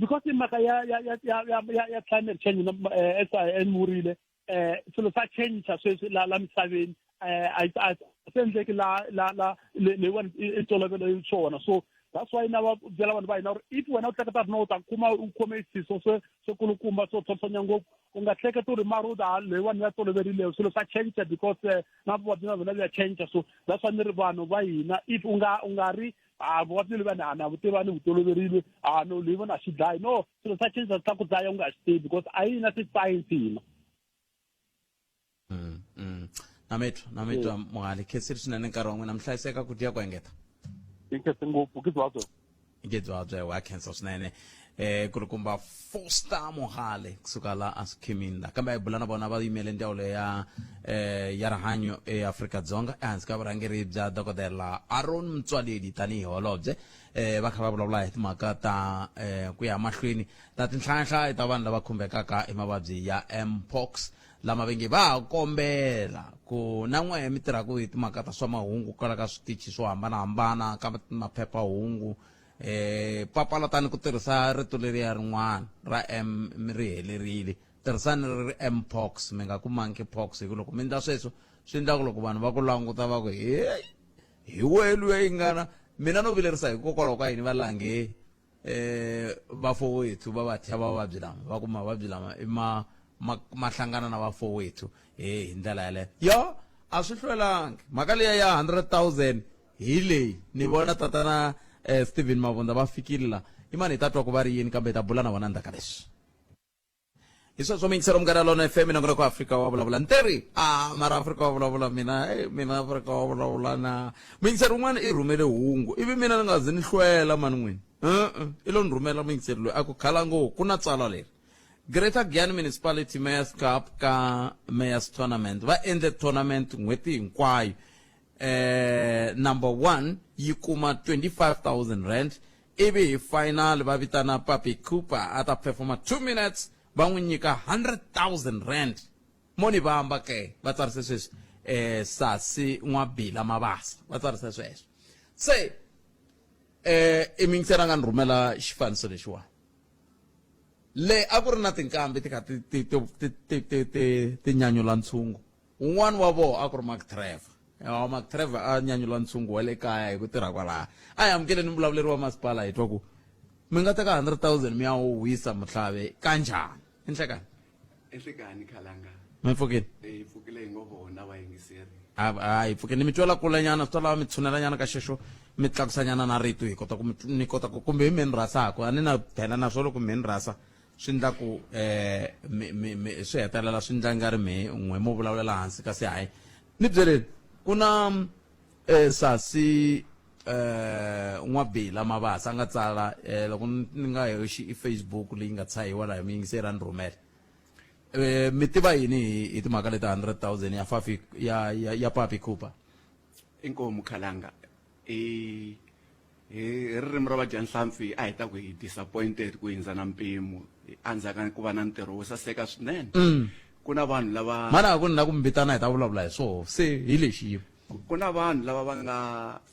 because i mhaka ya ya ya ya ya ya climate change as I vurile eh swilo swa change sweswi la la misaveni eh a a swi endleki la la la leyiwani i ntolovelo yi swona so that's why na va byela vanhu va hina uri if wena u hleketa ri no u ta kuma u khome xisiso swo swo kulukumba swo tlhontlhonya ngopfu u nga hleketi uri maruda leyiwani ya toloverile swilo swa change because eh, na vuvabyi na byona bya change so that's why ni ri vanhu va hina if u nga u nga ri a vuvabyi lebyi a na vutivi ni vutoloverile a no leyi vona xi dlayi no swilo swa change swa ku dlaya u nga swi tivi because a yi na ti-science hina mm, mm. na mitwa na mitwa mm. Muhali khensile swinene nkarhi wa n'wina mi hlayiseka ku dya ku engeta i khense ngopfu ke byabyo ke byabyo wa khensa swinene eh kulukumba Foster Mohale kusuka la aSikhiminda kambe a hi bula na vona va yimele ndzawulo ya eh ya rihanyo eAfrika-Dzonga ehansi ka vurhangeri bya dokodela Aaron Mtswaledi tanihi holobye eh va kha va vulavula hi timhaka ta eh ku ya mahlweni ta tinhlayanhlaya ta vanhu lava khumbekaka hi mavabyi ya mpox lama va nge va ha kombela ku na n'wehe mi tirhaka hi timhaka ta swa mahungu kwala ka switichi swo hambanahambana ka maphephahungu eh papalatani ku tirhisa rito leriya rin'wana ra m mi ri helerile tirhisani ri ri mpox mi nga ku monkey pox hi ku loko mi endla sweswo swi endla ku loko vanhu va ku languta va ku heyi hi wehe luya yi ngana mina no vilerisa hikokwalaho ka yini va lange eh vafowethu va va thya vavabyi lama va ku mavabyi lama i ma ma ma hlangana na vafowethu he hi ndlela yaleyo yo a swi hlwelangi mhaka liya ya 100 000 hi leyi ni vona tatana eh, Steven Mavunda va fikile la i mani hi ta twa ku va ri yini kambe hi ta bula na vona ndzhaku ka leswi hi sweswo miyingiselo munghana lona fm nongonoko afrika wa vulavula nteri a mara afrika wa vulavula mina eh, mina afrika wa vulavula na muyingiseri un'wana i rhumele hungu ivi mina ni nga zi ni hlwela mani n'wini e-e i lo ni rhumela muyingiseri loyi a ku khala ngo ku na tsalwa leri Greater Giyani Municipality Mayor's Cup ka Mayor's Tournament va endle tournament n'hweti hinkwayo eh number 1 yi kuma 25000 rand ivi hi final va vitana Papi Cooper a ta performa 2 minutes va n'wi nyika 100000 rand mo ni vamba ke va tsarise sweswi eh sasi n'wabila mabasa va tsarise sweswo se eh i mingisela nga ni rhumela xifaniso lexiwani le a ku ri na tinkambi ti kha ti ti ti ti ti ti ti nyanyula ntshungu Un'wana wa vona a ku ri Mark Trevor. Wa Mark Trevor a nyanyula ntshungu wa le kaya hi ku tirha kwalaha. A hi amukeleni muvulavuleri wa masipala hi twa ku mi nga teka 100,000 mi ya wu wisa muhlave kanjhani? I nhlekani. I nhlekani khalanga. Mi pfukile? Hi pfukile hi ngo vona vayingiseri. A hi pfukile mi twela kulenyana swi ta lava mi tshunelanyana ka xexo mi tlakusanyana na rito hi kota ku ni kota ku kumbe hi mheni rhasaku a ni na bela na swo loko mheni rhasa swi ndla ku eh mi mi mi swi hetelela swi ndla nga ri me n'we mo vulavulela hansi kasi hayi ni byeleni ku na eh sasi eh n'wabila mabasa a nga tsala eh loko ni nga hoxi i Facebook leyi nga tshahiwa laha mi yingiseri a ni rhumela eh mi tiva yini hi timhaka leti 100000 ya Fafi ya ya, ya Papi Cooper inkomu khalanga i Hi ririmi ra vadyanhlampfi a hi ta ku hi disappointed ku hindza na mpimo endzhaku ka ku va na ntirho wo saseka swinene. Ku na vanhu lava. Mara a ku ni la ku mi vitana hi ta vulavula hi swoho se hi lexi xiyimo. Ku na vanhu lava va nga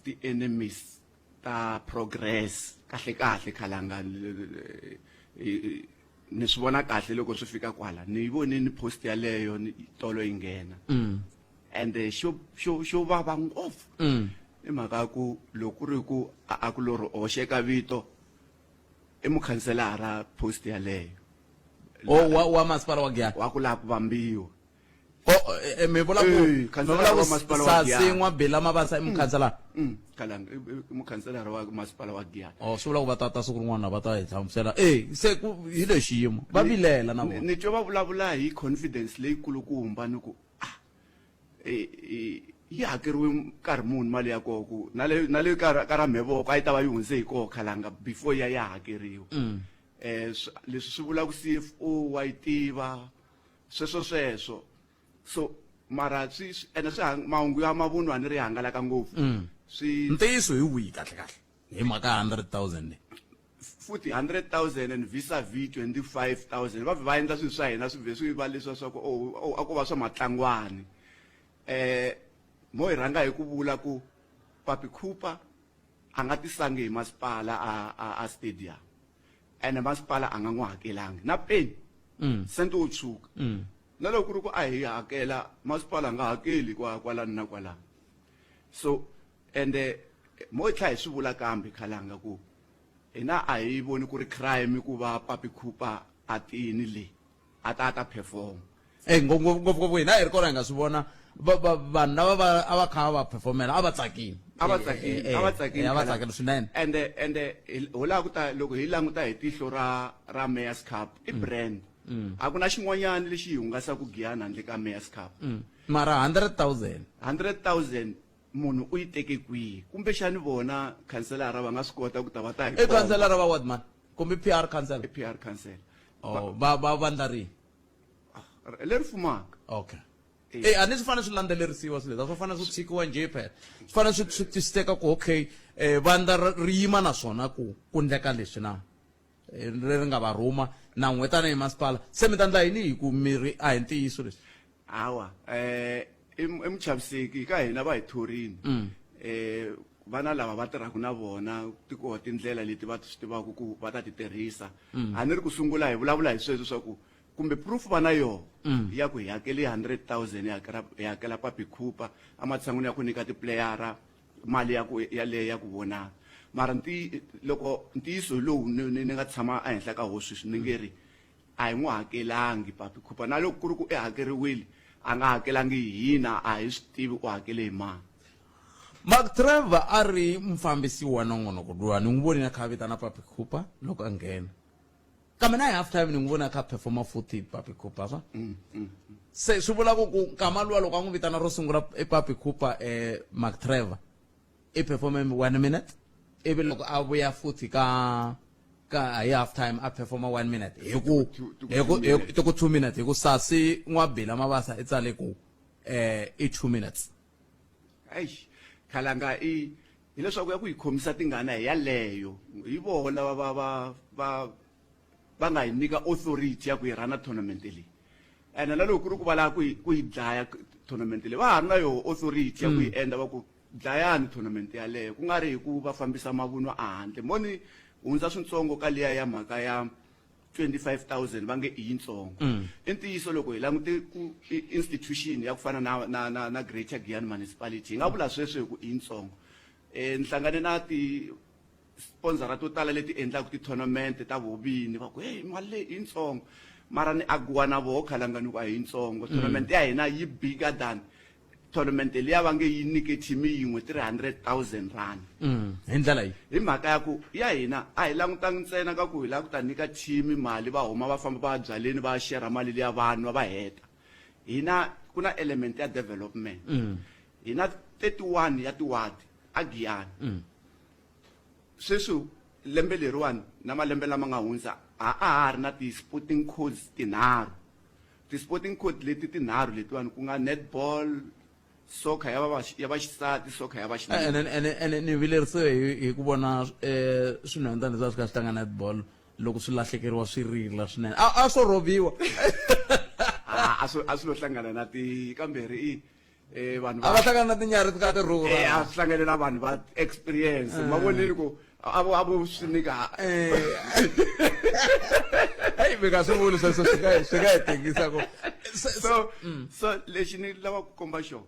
ti-enemies ta progress kahle kahle khalanga ni swi vona kahle loko swi fika kwala ni yi vonile post yaleyo tolo yi nghena ende xo xo xo vava ngopfu I mhaka ya ku loko ku ri ku a a ku lo ri hoxeka vito i mukhanselara post yaleyo. O wa wa masipala wa Giyani. Wa ku lava ku vambiwa. O eh, eh, mi vula ku Eh, mi khanselara vula ku wa masipala wa Sasi Giyani. N'wabila Mabasa i mukhanselara. Khalanga i i mukhanselara wa masipala wa Giyani. O swi vula ku va tata siku rin'wana va ta hi hlamusela. Eh se ku hi le xiyimo va vilela na vona. Ni twa va vulavula hi confidence leyikulukumba ni ku ah yi hakeriwe nkarhi muni mali ya koho ku na le na le ka ka ra mhevoko a yi ta va yi hundze hi koho khalanga before ya ya hakeriwa mm. eh leswi swi vula ku CFO wa yi tiva sweswo sweswo so mara swi ene swi mahungu ya mavunwa ni ri hangalaka ngopfu mm. swi ntiyiso hi wihi kahle kahle hi mhaka 100000 leyi futhi 100000 and vis a vis 25000 va va endla swilo swa hina swi vhe swi va leswa swa ku oh, oh, a ko va swa matlangwani eh mo hi rhanga hi ku vula ku Papi Cooper a nga tisangi hi masipala a a, a stadium ene masipala a nga n'wi hakelangi na peni mm. sente wo tshuka mm. na loko ku ri ku a hi hakela masipala a nga hakeli kwa kwalani na kwalani so ende mo hi tlhela hi swi vula kambe khalanga ku hina a hi voni ku ri crime ku va Papi Cooper a tini le a ta a ta perform Eh ngopfu ngopfu hina hi ri kona hi nga swi vona vanhu lava va a va kha va performela a va tsakile a va tsakile a va tsakile a va tsakile swinene ende ende ho lava ku ta loko hi languta hi tihlo ra ra Mayor's Cup i mm. brand mm. a ku na xin'wanyana lexi hi hungasaka Giyani handle ka Mayor's Cup mm. mara 100000 100000 munhu u yi teke kwihi kumbexani vona khanselara va nga swi kota ku ta va ta hi i khanselara va ward man kumbe PR council i PR council oh va va vandla rihi ah, leri fumaka okay Eh a ni swi fanele swi landzelerisiwa swilo leswi a swi fanele swi tshikiwa njhe phela swi fanele swi swi twisiseka ku okay eh vandla ri yima na swona ku ku ndleka leswi na Eh, leri nga va rhuma na n'we tanihi masipala se mi ta ndla yini hi ku mi ri a hi ntiyiso leswi hawa eh i i muchaviseki ka hina va hi thorini mm. eh vana lava va tirhaka na vona ti koho tindlela leti va swi tivaka ku va ta ti tirhisa mm. a ni ri ku sungula hi vulavula hi sweswo swa ku kumbe proof va na yona mm. ya ku hi hakele 100000 hi hakela hi hakela papi cooper ematshan'wini ya ku nyika tiplayara mali ya ku yaleyo ya ku vonaka mara nti loko ntiyiso hi lowu ni ni nga tshama ehenhla ka ho sweswi ni nge ri a hi n'wi hakelangi papi khupa na loko ku ri ku i hakeriwile a nga hakelangi hi hina a hi swi tivi u hakele hi mani Mark Trevor a ri mufambisi wa nongonoko luwa ni n'wi vonile a kha a vitana Papi Cooper loko a nghena kambe na hi half time ni n'wi vona a kha a performa futhi Papi Cooper swa mm, mm, mm. se swi vula ku ku nkama luwa loko a n'wi vitana ro sungula i Papi Cooper eh Mark Trevor i performe one minute ivi loko a vuya futhi ka ka hi half time a performa one minute hi ku hi ku hi ku two minutes hi ku sasi n'wabila mabasa i tsale ku eh i two minutes eish khalanga i hileswaku ya ku yi khomisa tingana hi yaleyo hi voho lava va va va va nga hi nyika authority ya ku hi rhana tournament leyi ene na loko ku ri ku va lava ku yi ku yi dlaya tournament leyi va ha ri na yoho authority ya ku yi mm. endla va ku dlayani tournament yaleyo ku nga ri hi ku va fambisa mavunwa ehandle mo ni hundza swintsongo ka liya ya mhaka ya 25000 va nge i yitsongo. I ntiyiso loko hi langute ku i institution ya ku fana na na na, na Greater Giyani Municipality hi nga vula sweswo hi ku i yitsongo. Ni hlangane na ti sponsora to tala leti endlaka ti-tournament ta vovini va ku hey mali leyi i yitsongo mara ni agiwa na voho khalanga ni ku a hi yitsongo. Tournament ya hina yi bigger than tournament liya va nge yi nyike team yin'we 300,000 rand. Hi ndlela yi hi mhaka ya ku ya hina a hi langutangi ntsena ka ku hi lava ku ta nyika team mali va huma va famba va ya byaleni va ya share mali liya vanwa va heta. Hina ku na element ya development. Hina 31 ya tiwadi a Giyani. Sweswi lembe leriwani na malembe lama nga hundza a a ha ri na ti-sporting codes tinharhu. Ti-sporting code leti tinharhu letiwani ku nga netball, soccer ya va ya vaxisati, soccer ya vaxinuna. Ene ene ene ni vilerisiwe hi hi ku vona swinhwanyetana leswi a swi kha swi tlanga netball loko swi lahlekeriwa swi rila swinene. A a swo rhobiwa. A swi a swi lo hlangana na ti kamberi i vanhu A va hlangana na tinyarhi ti kha ti rhurha. A swi hlangane na vanhu va experience. Ma vonile ku a vo a vo swi nyika. Hey, mi nga swi vuli sweswo swi nga swi nga hi tikisa ku so so lexi ni lava ku komba xona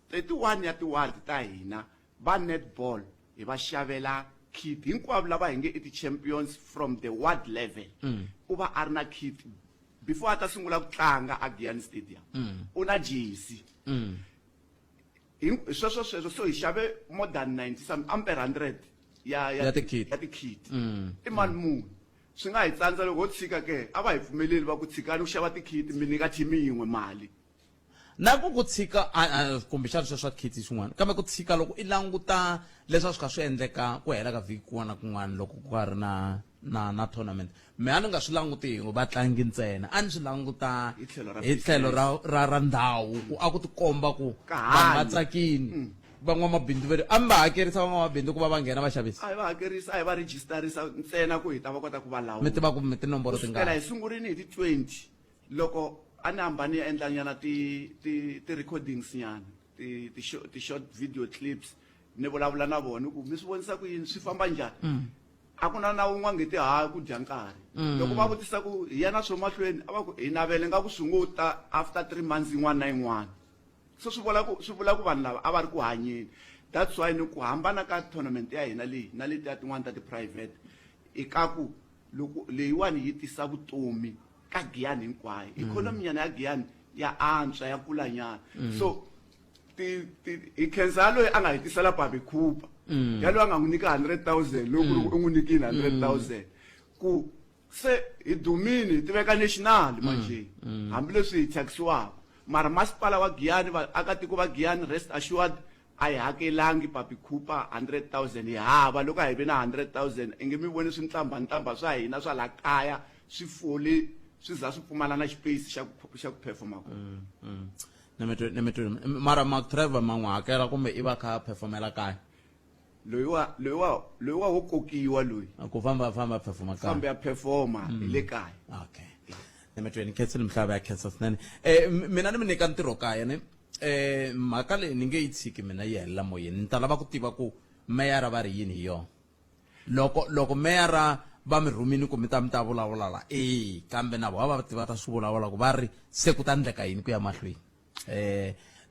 31 ya tiwadi ta hina va netball hi va xavela kit hinkwavo lava hi nge i ti-champions from the ward level. U va a ri na kit before a ta sungula ku tlanga a Giyani Stadium. U na jersey. Hi sweswo sweswo so hi xave more than 90 some ampere 100 ya Ya ti-kit. ya ti-kit. I mali muni swi nga hi tsandza loko ho tshika ke a va hi pfumeleli va ku tshikani ku xava ti-kit mi nyika team yin'we mali. Na ku ku tshika kumbexana sweswo swa kit swin'wana kambe ku tshika loko i languta leswi a swi kha swi endleka ku hela ka vhiki kun'wana na kun'wana loko ku ka ri na na na tournament me a ni nga swi languti hi vatlangi ntsena a ni swi languta Hi tlhelo ra hi tlhelo ra ra ra ndhawu ku a ku tikomba ku Ka vanhu va hanya. tsakini van'wamabindzu va a mi va hakerisa van'wamabindzu ku va va nghena va xavisa. A hi va hakerisa, a hi va registerisa ntsena ku hi ta va kota ku va lawula. Mi tiva ku mi tinomboro Ku sukela tingani. hi sungurile hi ti 20 loko a ni hamba ni ya endla nyana ti ti ti recordings nyana ti ti ti short video clips ni vulavula na vona ku mi swi vonisa ku yini swi famba njhani. A ku na na wun'we a nge ti ha ku dya nkarhi. Loko va vutisa ku hi ya na swo mahlweni a va ku hi navele nga ku swi ngo ta after 3 months yin'wana na yin'wana. So swi vula ku swi vula ku vanhu lava a va ri ku hanyeni. That's why ni ku hambana ka tournament ya hina leyi na letiya tin'wana ta ti-private i ka ku loko leyiwani yi tisa vutomi ka Giyani hinkwayo. Economy nyana ya Giyani ya antswa ya kula nyana. So ti ti hi khensa loyi a nga hi tisela Papi Cooper. Ya loyi a nga n'wi nyika 100,000 loko ku ri ku u n'wi nyikile 100,000 ku se hi dumile hi tiveka national manje hambileswi hi thyakisiwaka mara masipala wa Giyani vaakatiko va Giyani rest assured a hi hakelangi Papi Cooper 100,000 hi hava loko a hi ve na 100,000 inge mi voni swintlamba-ntlamba swa hina swa la kaya swi fole swi za swi pfumala na xipeyisi xa ku xa ku performa kona. Ni mi twi ni mi twi mara Mark Trevor ma n'wi hakela kumbe i va kha a performela kaya? Loyiwa loyiwa loyiwa wo kokiwa loyi. Ku famba famba performa kaya. Fambe ya performa hi le kaya. Okay. Ni mi tweni Khensile Mhlava ya khensa swinene. Mina ni mi nyika ntirho kaya ni mhaka leyi ni nge yi tshiki mina yi helela moyeni ni ta lava ku tiva ku meyara va ri yini hi yona. Loko loko meyara va mi rhumini ku mi ta mi ta vulavula la ee kambe na vona va tiva ta swi vulavula ku va ri se ku ta endleka yini ku ya mahlweni.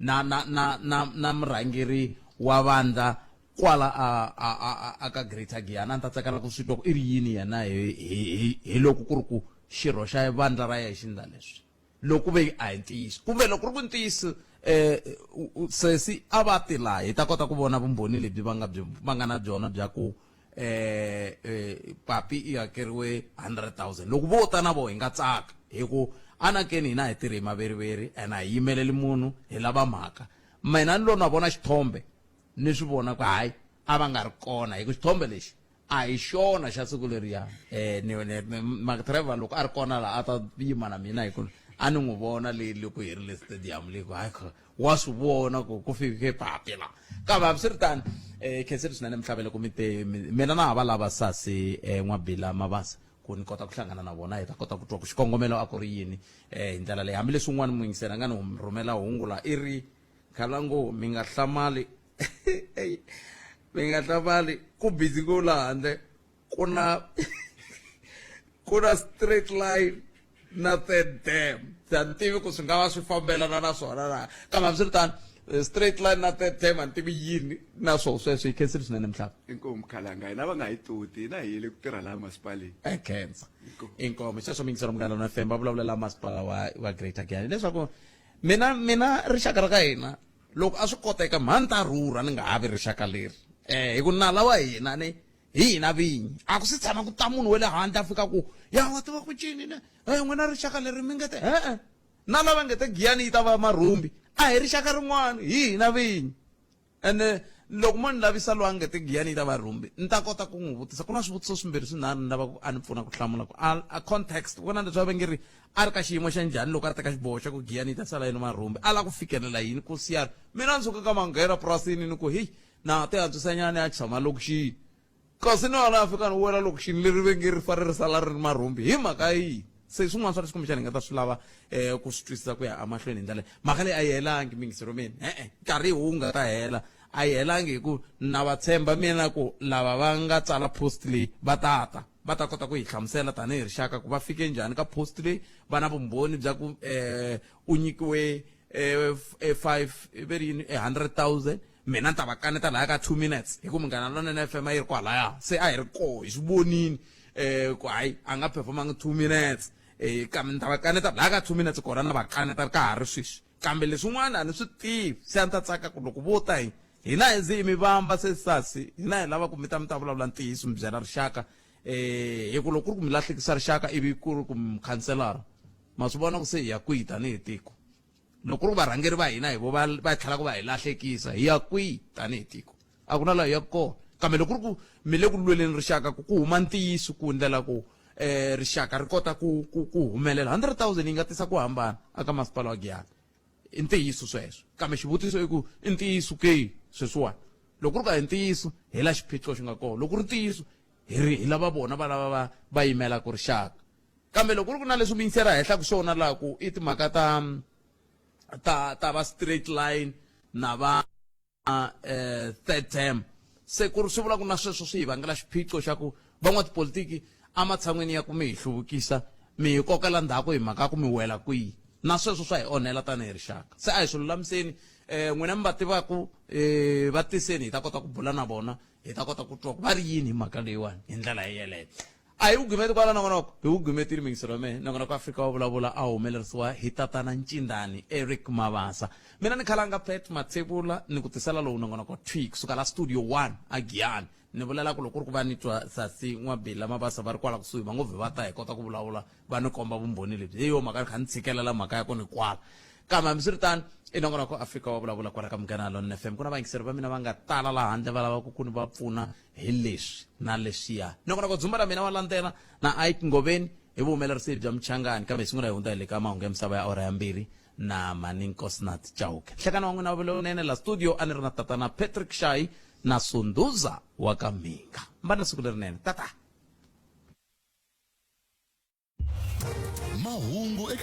Na na na na na murhangeri wa vandla kwala a a a a ka Greater Giyani a ni ta tsakela ku swi twa ku i ri yini yena hi hi hi loko ku ri ku xirho xa vandla ra yena xi endla leswi. Loko ku ve a hi ntiyiso kumbe loko ku ri ku ntiyiso sesi a va ti laha hi ta kota ku vona vumbhoni lebyi va nga byi va nga na byona bya ku papi i hakeriwe 100,000 loko vo ta na vo hi nga tsaka hi ku anakeni hina hi tirhi hi maveriveri and a hi yimeleli munhu hi lava mhaka mina ni lo na vona xithombe ni swi vona ku hayi a va nga ri kona hi ku xithombe lexi a hi xona xa siku leriya ni ni Mark Trevor loko a ri kona la a ta yima na mina hi ku a ni n'wi vona le loko hi ri le stadium le ku hayi wa swi vona ku ku fike papi la kambe hambiswiritano khensile swinene Mhlabele ku mi te mina na ha va lava sasi N'wabila Mabasa ku ni kota ku hlangana na vona hi ta kota ku twa ku xikongomelo a ku ri yini hi ndlela leyi hambileswi un'wana muyingiseri a nga ni rhumela hungu la i ri Khalango mi nga hlamali mi nga hlamali ku busy ngo la handle ku na Ku na straight line na third term. Se a ni tivi ku swi nga va swi fambelana na swona na. Kambe hambiswiritano, straight line na third term a ni tivi yini na swoho sweswo. Hi khensile swinene Mhlava. Inkomu Khalanga, hina va nga hi toti, hina hi yele ku tirha laha masipaleni. Khensa. Inkomu. Sweswo miyingiseri Munghana Lonene FM va vulavulela masipala wa wa Greater Giyani leswaku mina mina rixaka ra ka hina loko a swi koteka mhani ta rhurha ni nga ha vi rixaka leri. Hi ku nala wa hina ni hi hina vinyi a ku si tshama ku ta munhu wa le handle a fika ku ya wa tiva ku cini ne e n'wina rixaka leri mi nge te e-e na lava nge te Giyani yi ta va marhumbi a hi rixaka rin'wana hi hina vinyi ene loko mo ni lavisa loyi a nge te Giyani yi ta va rhumbi ni ta kota ku n'wi vutisa ku na swivutiso swimbirhi swinharhu ni lava ku a ni pfuna ku hlamula ku a a context ku na leswi va nge ri a ri ka xiyimo xa njhani loko a teka xiboho xa ku Giyani yi ta sala yini marhumbi a lava ku fikelela yini ku siyana mina ni suka ka manghena purasini ni ku heyi na ha ti antswisanyana ni ya tshama lokixini kasi ni wona a fika ni wela lokixini leri ve nge ri fanele ri sala ri ri marhumbi hi mhaka yihi se swin'wana swa leswi kumbexana hi nga ta swi lava um ku swi twisisa ku ya emahlweni hi ndlela leyi mhaka leyi a yi helangi mingisero mina e-e nkarhi hi wu nga ta hela a yi helangi hi ku na va tshemba mina ku lava va nga tsala post leyi va ta ta va ta kota ku hi hlamusela tanihi rixaka ku va fike njhani ka post leyi va na vumbhoni bya ku um u nyikiwe 5 ve ri yini 100,000 mina ni ta va kaneta laya ka 2 minutes hi ku Munghana Lonene FM a yi ri kwalaya se a hi ri koho hi swi vonini um ku hayi a nga performangi 2 minutes um kambe ni ta va kaneta laya ka 2 minutes kona na va kaneta ka ha ri sweswi kambe leswin'wana a ni swi tivi se a ni ta tsaka ku loko vo ta hi hina hi ze hi mi vamba se sasi hina hi lava ku mi ta mi ta vulavula ntiyiso mi byela rixaka um hi ku loko ku ri ku mi lahlekisa rixaka ivi ku ri ku mukhanselara ma swi vona ku se hi ya kwihi tanihi tiko loko ku ri varhangeri va hina hi vo va va tlhelaka va hi lahlekisa hi ya kwihi tanihi tiko a ku na laha hi yaka kona kambe loko ku ri ku mi le ku lweleni rixaka ku ku huma ntiyiso ku ndlela ku eh rixaka ri kota ku ku ku humelela 100,000 yi nga tisa ku hambana aka masipala wa Giyani i ntiyiso sweswo kambe xivutiso i ku i ntiyiso ke sweswiwani loko ku ri ka hi ntiyiso hi la xiphiqo xi nga kona loko ku ri ntiyiso hi ri hi lava vona va lava va va yimelaka rixaka kambe loko ku ri ku na leswi mi yingisela henhla ku swona laha ku i timhaka ta ta ta va straight line na va third term se ku ri swi vula ku na sweswo swi hi vangela xiphiqo xa ku van'watipolitiki ematshan'weni ya ku mi hi hluvukisa mi hi kokela ndzhaku hi mhaka ku mi wela kwihi na sweswo swa hi onhela tanihi rixaka se a hi swi lulamiseni um n'wina mi va tivaku um va tiseni hi ta kota ku bula na vona hi ta kota ku twa ku va ri yini hi mhaka leyiwani hi ndlela yeleyo a hi vugimeti kwala nongonoko hi vugimetile mingiselo ya mehe nongonoko Afrika wa vulavula a humelerisiwa hi tatana Ncindani Eric Mabasa mina ni khalanga Pat Mathebula ni ku tisela lowu nongonoko thwi kusuka la studio 1 a Giyani ni vulela ku loko ku ri ku va ni twa sasi N'wabila Mabasa va ri kwala kusuhi va ngo vhe va ta hi kota ku vulavula va ni komba vumbhoni lebyi hi yo mhaka ni kha ni tshikelela mhaka ya ku ni kwala kambe hambiswiritano i nongonoko Afrika wa vulavula kwala ka Munghana Lonene FM ku na vayingiseri va mina va nga tala laha handle va lavaka ku ni va pfuna hi leswi na leswiya nongonoko dzumba ra mina wa landzela na Ike Ngoveni hi vuhumelerisi bya Muchangani kambe hi sungula hi hundza hi le ka mahungu ya misava ya awara ya mbirhi na Mani Nkosinathi Chauke nhlekani wa n'wina lowunene la studio a ni ri na tatana Patrick Shayi na Sunduza wa ka Mhinga mbana siku lerinene tata Mahungu eka.